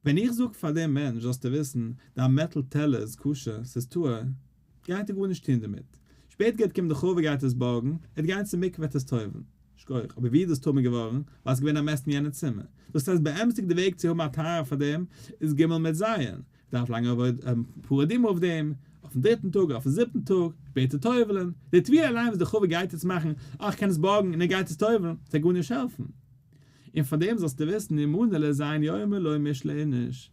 ווען איך זאג פאר דעם מענטש זאלסטו וויסן דיין מעטאל טעלער איז כשר, ס'איז טהור, גייט ער גארנישט טון דערמיט. שפעטער גייט קומען די חבר גייט עס בארגן, ער וועט גיין צום מקווה וועט עס טובל'ן. שכוח, אבער ווי איז דאס טמא געווארן? ווייל ס'איז געווען א מת אין יענע צימער. דאס הייסט באמת'דיג די וועג צו האבן א טהרה פאר דעם איז ג' מיט ז'. דארף לייגן פרה אדומה אויף דעם, אויפן דריטן טאג, אויפן זיבטן טאג, שפעטער טובל'ן. די טבילה אליין וואס די חבר גייט יעצט מאכן, אה איך קען עס בארגן און ער גייט עס טובל'ן, ס'וועט גארנישט העלפן. און פאר דעם זאלסטו וויסן ומנו לז' יומי לא מישלי איניש.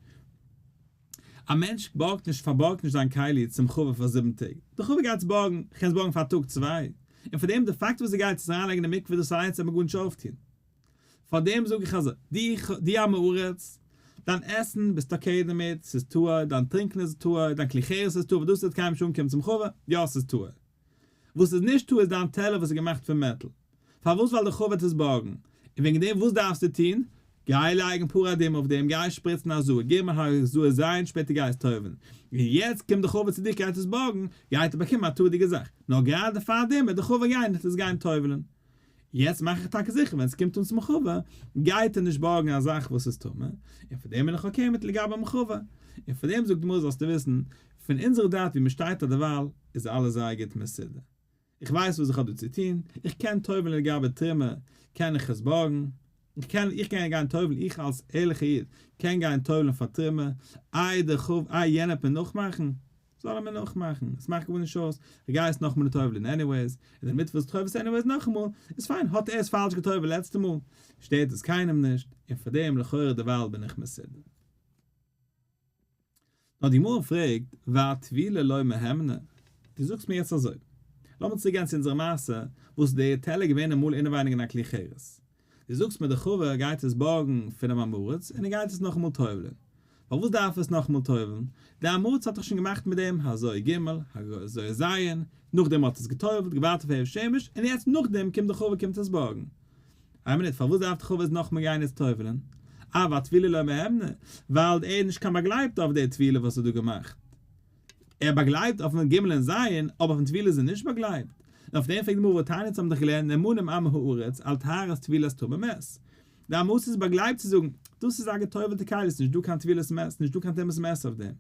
א מענטש בארגט נישט פארבארגט נישט זיין כלי צום חבר פאר זיבן טעג, די חבר גייט עס בארגן, כ'קען עס בארגן פאר א טאג צוויי, און פאר דעם די פאקט וואס ער גייט עס אריינלייגן אין מקווה דאס אליינס וועט מיר גארנישט אויפטון. פאר דעם זאג איך אזוי, דו עם הארץ, דיין עסן ביסט okay דערמיט, ס'איז טהור, דיין טרינקן איז טהור, דיין כלי חרס איז טהור, וואס דאס וועט קיינמאל נישט אנקומען צום חבר, יא ס'איז טהור. וואס איז נישט טהור איז דיין טעלער וואס איז געמאכט פון מעטאל. פארוואס ווייל די חבר וועט עס בארגן? און וועגן דעם וואס דארפסטו טון? גיי לייגן פרה אדומה אויף דעם, גיי שפריצן הזאה ג' הזאה ז', שפעטער גיי עס טובל'ן. און יעצט קומט די חבר צו דיר גייט עס בארגן, גייט ער באקומען א טהור'דיגע זאך. נאר גראדע פאר דעם וועט די חבר גיין און עס גיין טובל'ן. יעצט מאך איך טאקע זיכער ווען עס קומט אן צום חבר, גייט ער נישט בארגן א זאך וואס איז טמא, און פאר דעם בין איך okay מיט לגבי מחבר. און פאר דעם זאגט די גמרא זאלסטו וויסן, פון אונזערע דעת ווי מען שטייט אדערווייל, איז אלעס זייער גוט מסודר. איך ווייס וואס איך האב דא צו טון, איך קען טובל'ן לגבי תרומה, קען איך עס בארגן, איך קען, איך קען גיין טובל'ן, איך אלס ערליכע איד קען גיין טובל'ן פאר תרומה, איי דער חב איי יענער וועט מיר נאכמאכן, זאל ער מיר נאכמאכן, עס מאכט גארנישט אויס, איך גיי עס נאכאמאל טובל'ן anyways, און דערמיט וואס טובל עס anyways נאכאמאל, איז פיין, האט ער עס פאלש געטובל'ט לעצטע מאל, שטערט עס קיינעם נישט, און פארדעם לכאורה דערווייל בין איך מסודר. נאר די גמרא פרעגט, ואטבילה לא מהימנא? דו זאגסט מיר יעצט אזוי, לאמיר צוריק גיין צו אונזערע מעשה, וואס איז די טעלער געווען אמאל אינעווייניג אין א כלי חרס? דו זאגסט מיר די חבר גייט עס בארגן פונעם עם הארץ און ער גייט עס נאכאמאל טובל'ען. פארוואס דארף ער עס נאכאמאל טובל'ן? די עם הארץ האט דאך שוין געמאכט מיט דעם הזאה ג', הזאה ז', נאכדעם האט עס געטובל'ט, געווארט אויף הערב שמש, און יעצט נאכדעם קומט די חבר קומט עס בארגן. איין מינוט, פארוואס דארף די חבר עס נאכאמאל גיין יעצט טובל'ן? אה, ואטבילה לא מהימנא, ווייל ער איז נישט קיין באגלייבט אויף די טבילה וואס ער האט דא געמאכט. ער באגלייבט אויפן ג' און ז', אבער אויפן טבילה איז ער נישט באגלייבט. און אויף דעם פרעגט די גמרא והתניא אונז האבן דאך געלערנט נאמנים עמי הארץ על טהרת טבילת טמא מת. די עם הארץ איז באגלייבט צו זאגן, דאס איז א געטובל'טע כלי, ס'איז נישט דא קיין טבילת מת, נישט דא קיין טומאת מת אויף דעם.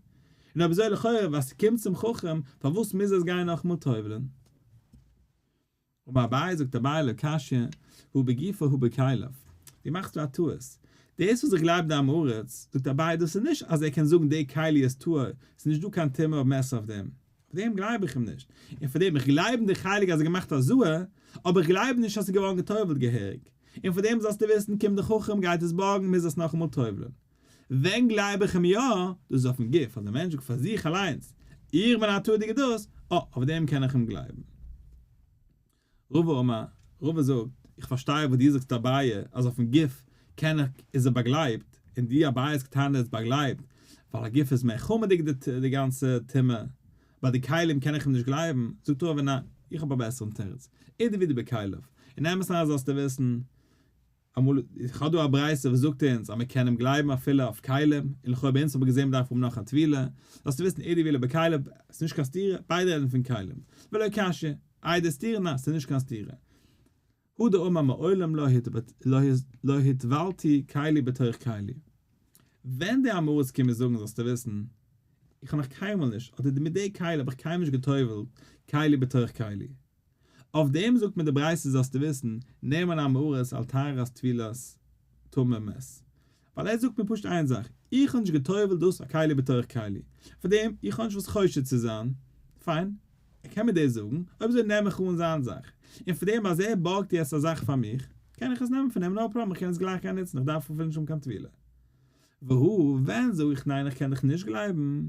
און אויב אזוי לכאורה וואס ס'קומט צום חכם, פארוואס מוז ער עס גיין נאכאמאל טובל'ן? אמר אביי זאגט אביי לא קשיא, הא בגופו הא בכליו, דו מאכסט דא א טעות, דאס וואס איך גלייב די עם הארץ, זאגט אביי דאס איז נישט אז ער קען זאגן די כלי איז טהור, ס'איז נישט דא קיין טומאה אויף מת אויף דעם, אויף דעם גלייב איך אים נישט, און פאר דעם איך גלייב אין די חלק אז ער האט געמאכט הזאה, אבער איך גלייב נישט אז ס'איז געווארן גע'טובל'ט געהעריג, און פאר דעם זאלסטו וויסן קומט די חכם גייט עס בארגן מוז עס נאכאמאל טובל'ן. ווען גלייב איך אים יא, דאס איז אויפן גוף, אז דער מענטש זאגט פאר זיך אליינס, איך בין א טהור'דיגער דאס, אה, אויף דעם קען איך אים גלייבן. רבא אמר, רבא זאגט, איך פארשטיי וואס דו זאגסט אביי, אז אויפן גוף קען איך, איז ער באגלייבט, און דו אביי האסט געטענה'ט ער איז באגלייבט, ווייל א גוף איז מער חמור'דיג די גאנצע טומאה, ביי די כלים קען איך אים נישט גלייבן, זאגט רבא ניין, איך האב א בעסערן תירוץ, אידי ואידי בכליו, אין אמת אריין זאלסטו וויסן, אמאל, איך האב דא א ברייתא וואס זאגט אונז אז מען קען אים גלייבן אפילו אויף כלים, און לכאו' ביי אונז האט מען געזען מען דארף האבן נאך א טבילה, זאלסטו וויסן אידי ואידי בכליו, עס איז נישט קיין סתירה, ביידע רעדן פון כלים, ולא קשיא, איי די סתירה? ניין, ס'איז נישט קיין סתירה. הא דאמר מעולם לא לא הטבלתי כלי בתוך כלי. ווען די עם הארץ קומען זאגן זאלסטו וויסן, איך האב נאך קיינמאל נישט, אדער מיט די כלי האב איך קיינמאל נישט גע'טובל'ט כלי בתוך כלי. אויף דעם זאגט מיר די ברייתא זאלסטו וויסן, נאמן עם הארץ על טהרת טבילת טמא מת. ווייל ער זאגט מיר פשוט איין זאך, איך האב נישט גע'טובל'ט דאס א כלי בתוך כלי, פאר דעם איך האב נישט וואס חושד צו זיין, פיין, ער קען מיר דאס זאגן, אויב אזוי נעם איך אן זיין זאך, און פאר דעם אז ער בארגט יעצט א זאך פאר מיך, קען איך עס נעמען פון אים no problem, איך קען עס גלייך גיין נוצן, איך דארף אפילו נישט האבן קיין טבילה. והא, ווען זאג איך ניין איך קען דיך נישט גלייבן?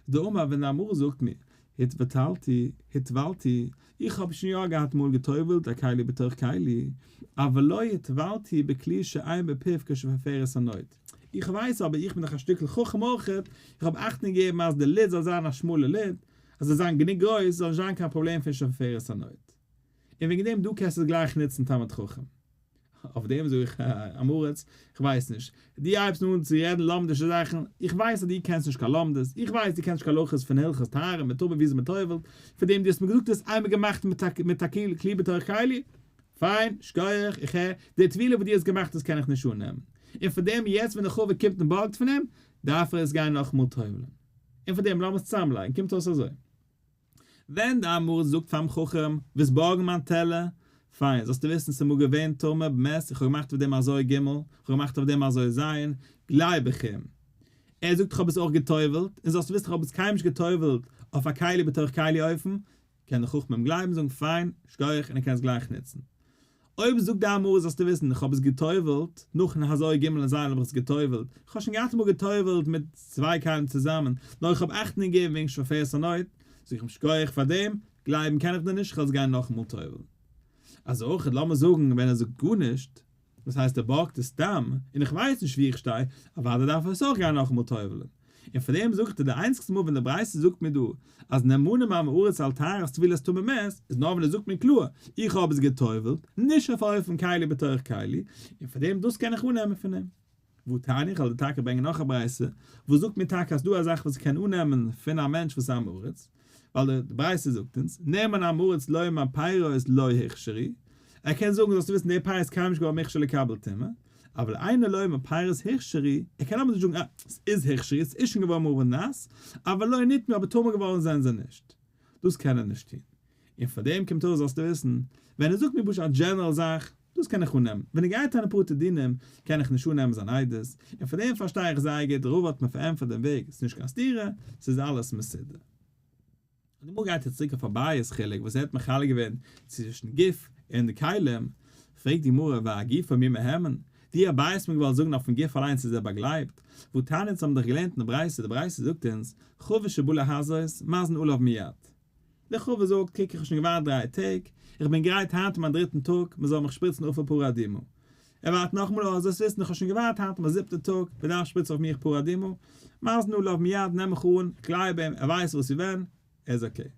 דאמר ווען די עם הארץ זאגט מיר, הטבלתי, הטבלתי, איך האב שוין יא געהאט מאל גע'טובל'ט א כלי בתוך כלי, אבל לא הטבלתי בכלי שאין בפיו כשפופרת הנוד. איך ווייס אבער איך בין דאך א שטיקל חכם אויכעט, איך האב אכטונג געגעבן אז די lid זאל זיין א שמאלע lid, אז זאל זיין גענוג גרויס, זאל נישט זיין קיין פראבלעם פון שפופרת הנוד. און וועגן דעם דא קענסטו עס גלייך נוצן תלמיד חכם. אויף דעם זאג איך עם הארץ, איך ווייס נישט. דו הייבסט אן צו רעדן לומדישע זאכן, איך ווייס אז דו קענסט נישט קיין לומדות, איך ווייס דו קענסט נישט קיין הלכות פון הלכות טהרה מיט טומאה ווי אזוי מען טובל'ט, פון דעם דו האסט מיר געזאגט דו האסט איינמאל געמאכט מיט א כלי בתוך כלי, פיין, שכוח, איך הער, די טבילה וואס דו האסט געמאכט דאס קען איך נישט אננעמען. און פון דעם יעצט ווען די חבר קומט און בארגט פון אים, דארף ער עס גיין נאכאמאל טובל'ן. און פון דעם לאמיר עס צוזאמלייגן, קומט אויס אזוי. ווען די עם הארץ זאגט פארן חכם, ווילסט בארגן מיין טעלער? פיין, זאלסטו וויסן ס'איז אמאל געווען טמא במת, איך האב געמאכט אויף דעם הזאה ג', איך האב געמאכט אויף דעם הזאה ז', גלייב איך אים. ער זאגט איך האב עס אויך גע'טובל'ט, און זאלסטו וויסן איך האב עס קיינמאל נישט גע'טובל'ט אויף א כלי בתוך כלי אופן, קען דער חכם אים גלייבן זאגן פיין, שכוח און ער קען עס גלייך נוצן. אויב זאגט די עם הארץ זאלסטו וויסן איך האב עס גע'טובל'ט, נאכן הזאה ג' און ז' האב איך עס גע'טובל'ט, איך האב שוין געהאט אמאל גע'טובל'ט מיט צוויי כלים צוזאמען, נאר איך האב אכטונג געגעבן וועגן שפופרת הנוד, זאג איך אים שכוח פאר דעם, גלייבן קען איך דיר נישט, איך וועל עס גיין נאכאמאל טובל'ן. אזוי אויך לאמיר זאגן ווען ער זאגט גארנישט, דאס הייסט ער בארגט עס סתם, און איך ווייס נישט וואו איך שטיי, אוודאי דארף ער עס אויך גיין נאכאמאל טובל'ן. און פאר דעם זאגט ער די איינציגסטע מאל ווען די ברייתא זאגט מיר דא אז נאמנים עם הארץ על טהרת טבילת טמא מת, איז נאר ווען ער זאגט מיר קלאר איך האב עס גע'טובל'ט, נישט אויף א אופן כלי בתוך כלי, און פאר דעם דאס קען איך אננעמען פון אים. והתניא, איך וועל דיר טאקע ברענגען נאך א ברייתא וואס זאגט מיר טאקע אז ס'דא א זאך וואס איך קען אננעמען פון א מענטש וואס איז עם הארץ, ווייל די ברייתא זאגט אונז, נאמן עם הארץ לומר פירות לא הוכשרו, ער קען זאגן זאלסטו וויסן די פירות קיינמאל נישט געווארן מוכשר לקבל טומאה, אבל אינו לומר פירות הוכשרו, ער קען אבער נישט זאגן אה, ס'איז הוכשרו, ס'איז שוין געווארן מעורב נאס, אבל לא נטמאו אבער טמא געווארן זענען זיי נישט. דאס קען ער נישט טון. און פאר דעם קומט אויס זאלסטו וויסן, ווען ער זאגט מיר פשוט א general זאך, דאס קען איך אננעמען, ווען ער גייט אריין אין פרטי דינים, קען איך נישט אננעמען זיין עדות, און פאר דעם פארשטיי איך זייער גוט, רבא האט מיר פארענטפערט דעם וועג, ס'איז נישט קיין סתירה, ס'איז אלעס מסודר. און אמאל גייט ער צוריק אויף אביי'ס חילוק וואס ער האט מחלק געווען צווישן גוף און די כלים, פרעגט די גמרא ואגופו מי מהימן, די אביי האסט מיר געוואלט זאגן אויפן גוף אליינס איז ער באגלייבט, והתניא אונז האבן דאך געלערנט אין די ברייתא, די ברייתא זאגט אונז, חבית שבא להזות, מזין עליו מיד. דער חבר זאגט, קוק איך האב שוין געווארט דריי טעג, איך בין גרייט היינט איז מיין דריטן טאג, מען זאל מיך שפריצן אפר פרה אדומה. ער ווארט נאכאמאל אוי זאלסט וויסן איך האב שוין געווארט היינט איז מיין זיבטע טאג, מען דארף שפריצן אויף מיך פרה אדומה, מזין עליו מיד נעם איך אן, איך גלייב אים, ער ווייסט וואס ווי ווען, ער איז okay.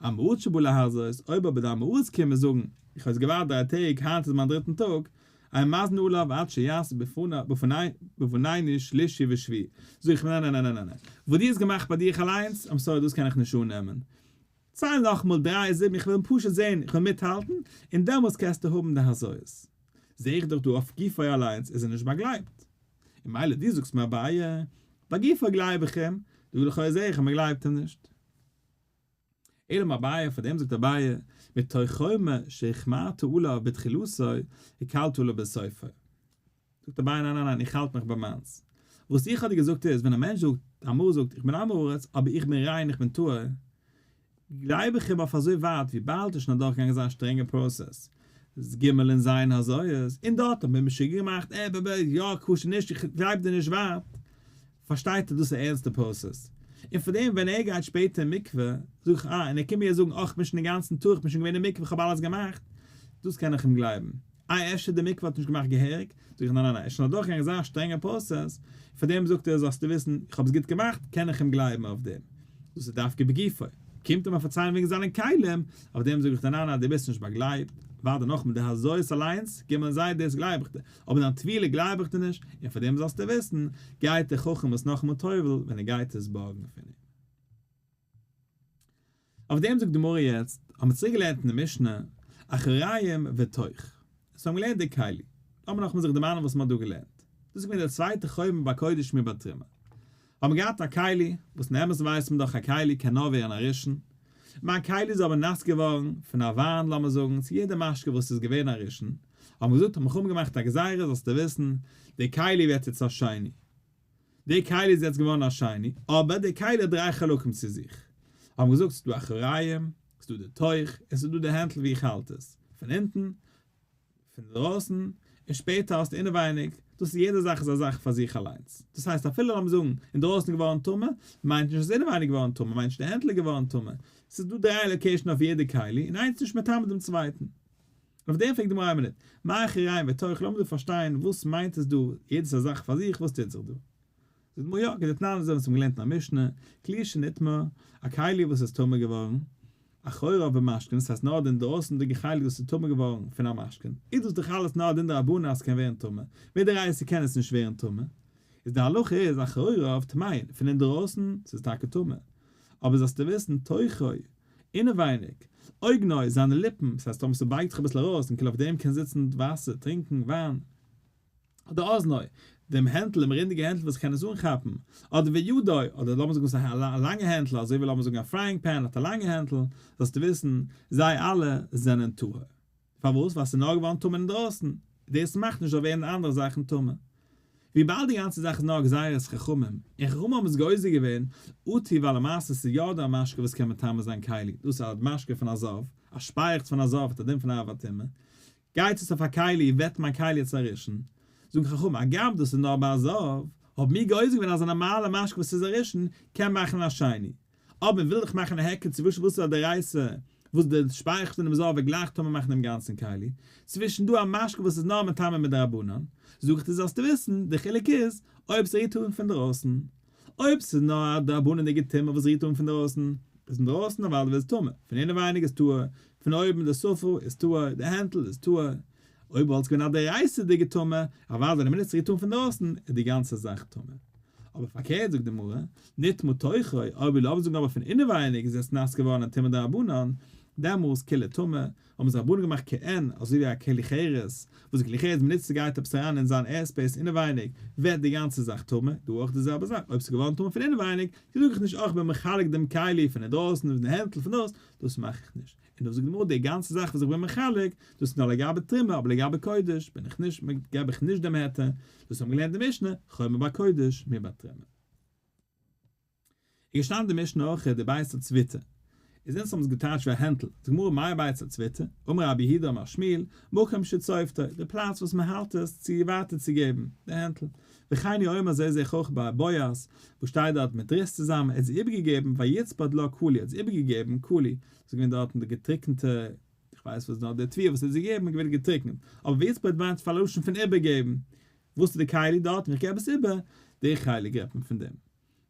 עם הארץ שבא להזות, אויב אבער די עם הארץ קומען זאגן, איך האב עס געווארט דריי טעג, היינט איז מיין דריטן טאג, אין מזין עליו עד שיעשה בפנינו שלישי ושביעי. זאג איך ניין ניין ניין ניין ניין, וואס דו האסט געמאכט ביי דיך אליינס, I'm sorry דאס קען איך נישט אננעמען. צייל נאכאמאל דריי זיבן איך וויל פשוט זען, איך וויל מיטהאלטן, און דעמאלטס קענסטו האבן די הזאות. זע איך דאך דא אויף גופו אליינס איז ער נישט באגלייבט. און מילא דו זאגסט מיר אביי, ביי גופו גלייב איך אים, דא לכאו' זע איך אז מען גלייבט אים נישט. אלא אמר אביי, פאר דעם זאגט אביי, מתוך חומר שהחמרת עליו בתחילתו, הקלת עליו בסופו. זאגט אביי ניין ניין ניין איך האלט מיך ביי מיינס. וואס איך האב דיר געזאגט איז, ווען א מענטש זאגט, אמאל זאגט, איך בין עם הארץ, אבער איך בין ריין, איך בין טהור, גלייב איך אים אויף אזוי ווייט וויבאלד איז שוין אדורכגעגאנגען אזא שטרענגע process, ג' און ז' הזאות, און דארט האט מען משוגע געמאכט, ע ב ב, יא כשר נישט, איך גלייב דיר נישט ווייט, פארשטייט ער דאס איז א ערנסטע process, און פאר דעם ווען ער גייט שפעטער אין מקווה, זאג איך אה, און ער קומט מיר זאגן אה כ'בין שוין אינגאנצן טהור, כ'בין שוין געווען אין מקווה, כ'האב אלעס געמאכט, דאס קען איך אים גלייבן. איי אפשר די מקווה האט נישט געמאכט געהעריג? זאג איך ניין ניין ניין, ער איז שוין אדורכגעגאנגען אזא שטרענגע process, פאר דעם זאגט ער זאלסטו וויסן איך האב עס גוט געמאכט, קען איך אים גלייבן אויף דעם. דאס איז דווקא בגופו. קומט ער מיר פארציילן וועגן זיינע כלים, אויף דעם זאג איך דיר ניין ניין דו ביסט נישט באגלייבט, ווארט נאך מיט די הזאות אליינס, גיב מיר זיי דאס גלייב איך דיר, אבער דיין טבילה גלייב איך דיר נישט, און פאר דעם זאלסטו וויסן, גייט דער חכם עס נאכאמאל טובל ווען ער גייט עס בארגן פון אים. אויף דעם זאגט די גמרא יעצט, האבן מיר צוריק געלערנט אין די משנה, אחוריים ותוך, עס האבן געלערנט די כלי, לאמיר נאכאמאל זיך דערמאנען וואס מען האט דא געלערנט, דאס איז געווען דער צווייטער חומר ביי קודש מי בתרומה, האבן מיר געהאט א כלי, וואס אין אמת ווייסט מען דאך א כלי קען נאר ווערן א ראשון, מיין כלי איז אבער נאס געווארן פון א וויין לאמיר זאגן צו יעדע משקה וואס איז געווען א ראשון, האבן געזאגט האבן חכמים געמאכט א גזירה זאלסטו וויסן, די כלי ווערט יעצט א שני. די כלי איז יעצט געווארן א שני, אבער די כלי האט דריי חלקים צו זיך. האבן געזאגט ס'איז דא אחוריים, ס'איז דא די תוך, און ס'איז דא די הענטל ווי איך האלט עס, פון אונטן, פון דרויסן, און שפעטער האסטו אינעווייניג, דאס איז יעדע זאך איז א זאך פאר זיך אליינס. דאס הייסט אפילו לאמיר זאגן אינדרויסן איז געווארן טמא, מיינט נישט אז אינעווייניג געווארן טמא, מיינט נישט די הענטל איז געווארן טמא. ס'איז דא דריי location אויף יעדע כלי, און איינס איז נישט מטמא דעם צווייטן. אויף דעם פרעגט די גמרא איין מינוט, מאי אחוריים ותוך, לאמיר דא פארשטיין וואס מיינט עס דא, יעדעס א זאך פאר זיך, וואס טוט זיך דא? זאגט די גמרא יא, כדתנן אזוי ווי אונז האבן געלערנט אין א משנה, כלי שנטמא, א כלי וואס איז טמא געווארן, אחוריו במשקין, דאס הייסט נאר די אינדרויסנדיגע חלק וואס איז טמא געווארן פון א משקין, איז דאס דאך אלעס נאר א דין דרבנן אז ס'קען ווערן טמא, מדאורייתא קען עס נישט ווערן טמא, איז די הלכה איז אחוריו טמאין, פון אינדרויסן ס'איז טאקע טמא, אבער זאלסטו וויסן תוכו, אינעווייניג, אוגנו, זיינע ליפן, ס'הייסט טאמער ס'בייגט זיך אביסל ארויס און כאילו אויף דעם קען זיצן וואסער, טרינקן, וויין. אדער אזנו, דעם הענטל, דעם רינדיגע הענטל וואס קען עס אנכאפן, אדער וידו, אדער לאמיר זאגן ס'איז א לאנגע הענטל, אזוי ווי לאמיר זאגן א frying pan האט א לאנגע הענטל, זאלסטו וויסן, זיי אלע זענען טהור. פארוואס? ווייל ס'איז נאר געווארן טמא אינדרויסן, דאס מאכט נישט זאל ווערן די אנדערע זאכן טמא. וויבאלד די גאנצע זאך איז נאר גזירת חכמים, און חכמים האבן עס גוזר געווען, אטו ווייל למעשה ס'איז יא דא א משקה וואס קען מטמא זיין כלי, דאס איז א משקה פון א זב, א שפייעכץ פון א זב האט א דין פון אב הטומאה, גייט עס אויף א כלי ווערט מיין כלי יעצט א ראשון, זאגן חכמים הגם דאס איז נאר ביי א זב, האבן מיר גוזר געווען אז א נארמאלע משקה וואס איז א ראשון קען מאכן א שני, אבער מען וויל דאך מאכן א היכר צווישן וואס איז א דאורייתא וואס די שפייעכץ פונעם זב וועט גלייך טמא מאכן דעם גאנצן כלי, צווישן דא א משקה וואס איז נאר מטמא מדרבנן, זאג איך דיר זאלסטו וויסן, די חילוק איז אויב ס'רירט אן פון דרויסן. אויב ס'איז נאר א דרבנן'דיגע טומאה וואס רירט אן פון דרויסן, איז אינדרויסן אוודאי ווערט עס טמא, פון אינעווייניג איז טהור, פון אויבן די שפה איז טהור, די הענטל איז טהור. אויב וואלט עס געווען א דאורייתא'דיגע טומאה, אוודאי ווען עס רירט אן פון דרויסן, איז די גאנצע זאך טמא. אבער פארקערט זאגט די גמרא, נטמא תוכו, אויב לאמיר זאגן אבער פון אינעווייניג איז עס נאס געווארן א טומאה דרבנן, דעמאלס כולו טמא, האבן זיי רבנן געמאכט כעין אזוי ווי א כלי חרס, וואס די כלי חרס מ'נוצט ס'גייט עפעס אריין אין זיין airspace אינעווייניג, ווערט די גאנצע זאך טמא, דא אויך די זעלבע זאך, אויב ס'איז געווארן טמא פון אינעווייניג, זאג איך נישט אויך בין מחלק דעם כלי פון אינדרויסן און פון די הענטל פון דאס, דאס מאך איך נישט. און דא זאגט די גמרא די גאנצע זאך וואס איך בין מחלק, דאס איז נאר לגבי תרומה, אבער לגבי קודש בין איך נישט, געב איך נישט דעם היתר, דאס האבן געלערנט די משנה, חומר בקודש מבתרומה. איז געשטאנען די משנה אויך די בית הצביטה, איז אונז האבן עס געטייטשט ווי א הענטל, זאגט גמרא מאי בית הצביטה, אמר רב יהודה אמר שמואל, מקום שצובטו, די פלאץ וואס מען האלט עס צו ווייטער צו געבן, די הענטל, וכן הוא אומר אזוי זעה איך אויך ביי בועז, וואס שטייט דארט מיט רות צוזאמען, ער האט זי איבערגעגעבן ויצבט לה קלי, ער האט זי איבערגעגעבן קלי, ס'איז געווען דארטן די געטריקענטע, איך ווייס וואס נאר די תבואה וואס ער האט זי געגעבן איז געווען געטריקענט, אבער ויצבט מיינט פאר לשון פון איבערגעבן, וואס איז די כלי דארט, איך געב עס איבער, די חלק רעדט מען פון דעם.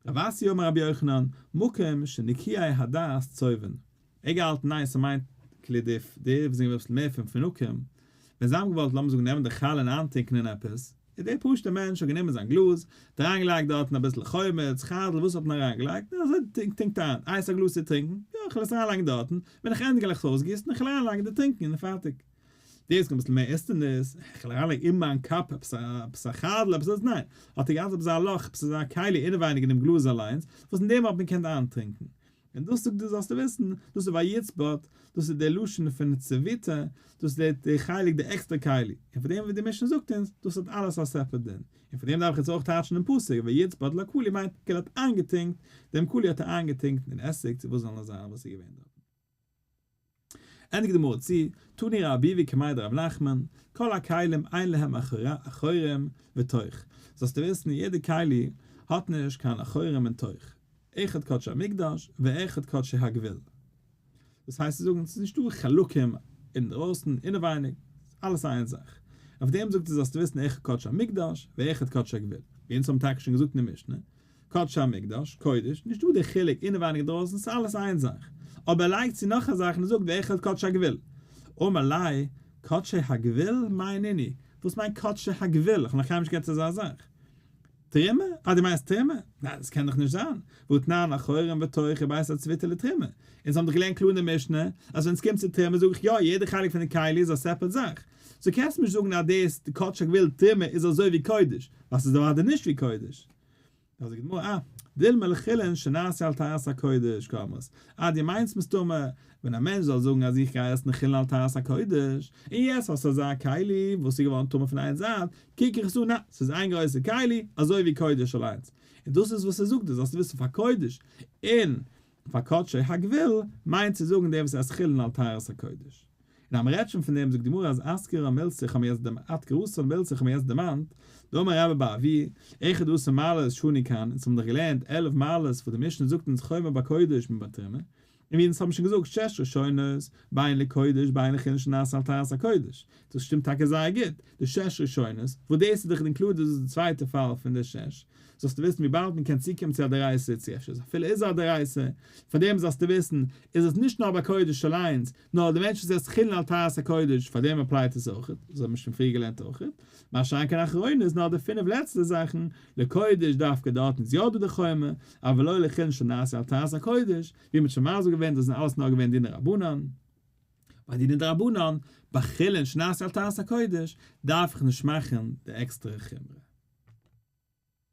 רב אסי אמר רבי יוחנן, מקום שנקיי הדעת צובעין. ער געהאלטן ניין ס'מיינט כלי די די וואס זענען אביסל מער פון פנוקים, ווען זיי האבן געוואלט לאמיר זאגן נעמען די חלה און איינטונקען אין עפעס, איז דער פשוט'ער מענטש האט גענומען זיין גלאז, האט אריינגעלייגט דארטן אביסל חומץ, חרדל, וואס האט מען אריינגעלייגט, און אזוי טונקט איין, איי ס'איז א גלאז צו טרינקען, יא כ'וועל עס אריינלייגן דארטן, ווען איך ענדיג וועל איך עס אויסגיסן און כ'וועל אריינלייגן די טרינקען און פארטיג. דאס קומט אביסל מער איסטעניס, איך וועל אריינלייגן אין מיין cup עפעס א עפעס א חרדל עפעס אזוי, ניין, האט ער געהאט עפעס א לאך, עפעס אזא כלי אינעווייניג אינעם גלאז אליינס, וואס אין דעם האט מען געקענט איינטרינקען. און דאס זאגט דו זאלסטו וויסן, דאס איז ויצבט, דאס איז דער לשון פון צביטה, דאס איז דער חלק דער עקסטער כלי, און פון דעם ווי די משנה זאגט אונז, דאס האט אלעס א separate דין, און פון דעם דארף איך יעצט אויך טייטשן דעם פסוק, ויצבט לקלי מיינט כאילו האט איינגעטונקט, דעם קלי האט ער איינגעטונקט אין עסיג צו וואס זאל נאר זיין וואס איז געווען דארטן. ענדיגט די גמרא צו, תני רב ביבי קמיה דרב נחמן, כל הכלים אין להם אחורים ותוך, זאלסטו וויסן יעדע כלי האט נישט קיין אחורים און תוך, אחד קדשי המקדש ואחד קדשי הגבול. דאס הייסט צו זאגן ס'איז נישטא חלקים אינדרויסן אינעווייניג, אלעס איין זאך. אויף דעם זאגט ער זאלסטו וויסן אחד קדשי המקדש ואחד קדשי הגבול. ווי אונז האבן טאקע שוין געזאגט אין די משנה, קדשי המקדש, קודש, נישטא די חילוק אינעווייניג אינדרויסן, ס'איז אלעס איין זאך. אבער ער לייגט צו נאך א זאך און ער זאגט ואחד קדשי הגבול. אמר ליה, קדשי הגבול? מאי נינהו? וואס מיינט קדשי הגבול? איך האב נאך קיינמאל נישט געהערט אזא זאך. תרומה? אה דו מיינסט תרומה? ניין דאס קען דאך נישט זיין, והתנן אחורים ותוך ובית הצביטה לתרומה, אונז האבן דאך געלערנט קלאר אין די משנה אז ווען עס קומט צו תרומה זאג איך יא יעדע חלק פון די כלי איז א separate זאך, so קענסט מיר נישט זאגן אז דאס די קדשי הגבול תרומה איז אזוי ווי קודש, ווייל ס'איז אוודאי נישט ווי קודש. דא זאגט די גמרא, אה, דילמא לחולין שנעשו על טהרת הקודש קאמרת, אה דו מיינסט מסתמא ווען א מענטש זאל זאגן אז איך גיי עסן חולין על טהרת הקודש, און יעצט האסטו אזא כלי וואס איז געווארן טמא פון איין זייט, קוק איך עס אן, אה, ס'איז איין גרויסע כלי, אזוי ווי קודש אליינס. און דאס איז וואס ער זאגט דא, זאלסטו וויסן פאר קודש און פאר קדשי הגבול מיינט צו זאגן דער וואס עסט חולין על טהרת הקודש. און אז מ'רעדט שוין פון דעם זאגט די גמרא אז אזכרה מילתא איך האב מיר יעצט אדכרתן מילתא איך האב מיר יעצט דערמאנט, דאמר רבה בר אבוה, אחד עשר מעלות שנו כאן, אונז האבן דאך געלערנט 11 מעלות וואס די משנה זאגט אונז חומר בקודש מבתרומה, און ווי אונז האבן שוין געזאגט שש ראשונות, בין לקודש בין לחולין שנעשו על טהרת הקודש, דאס שטימט טאקע זייער גוט, די שש ראשונות, וואס דאס איז דאך included דאס איז די צווייטע פאל פון די שש, זאלסטו וויסן וויבאלד מען קען צוקומען צו א דאורייתא צו אפשר איז אפילו איז א דאורייתא, פאר דעם זאלסטו וויסן איז עס נישט נאר ביי קודש אליינס, נאר די מענטש וואס עסט חולין על טהרת הקודש פאר דעם apply ט עס אויכעט, דאס האבן מיר שוין פריער געלערנט אויכעט, מה שאין כן אחרונות איז נאר די פינף לעצטע זאכן, לקודש דווקא דארטן איז יא דא די חומר, אבל לא לחולין שנעשו על טהרת הקודש, ווי מ'האט שוין מסביר געווען דאס זענען אלעס נאר געווען דיני רבנן. ביי דיני דרבנן, ביי חולין שנעשו על טהרת הקודש, דארף איך נישט מאכן די עקסטערע חומרא.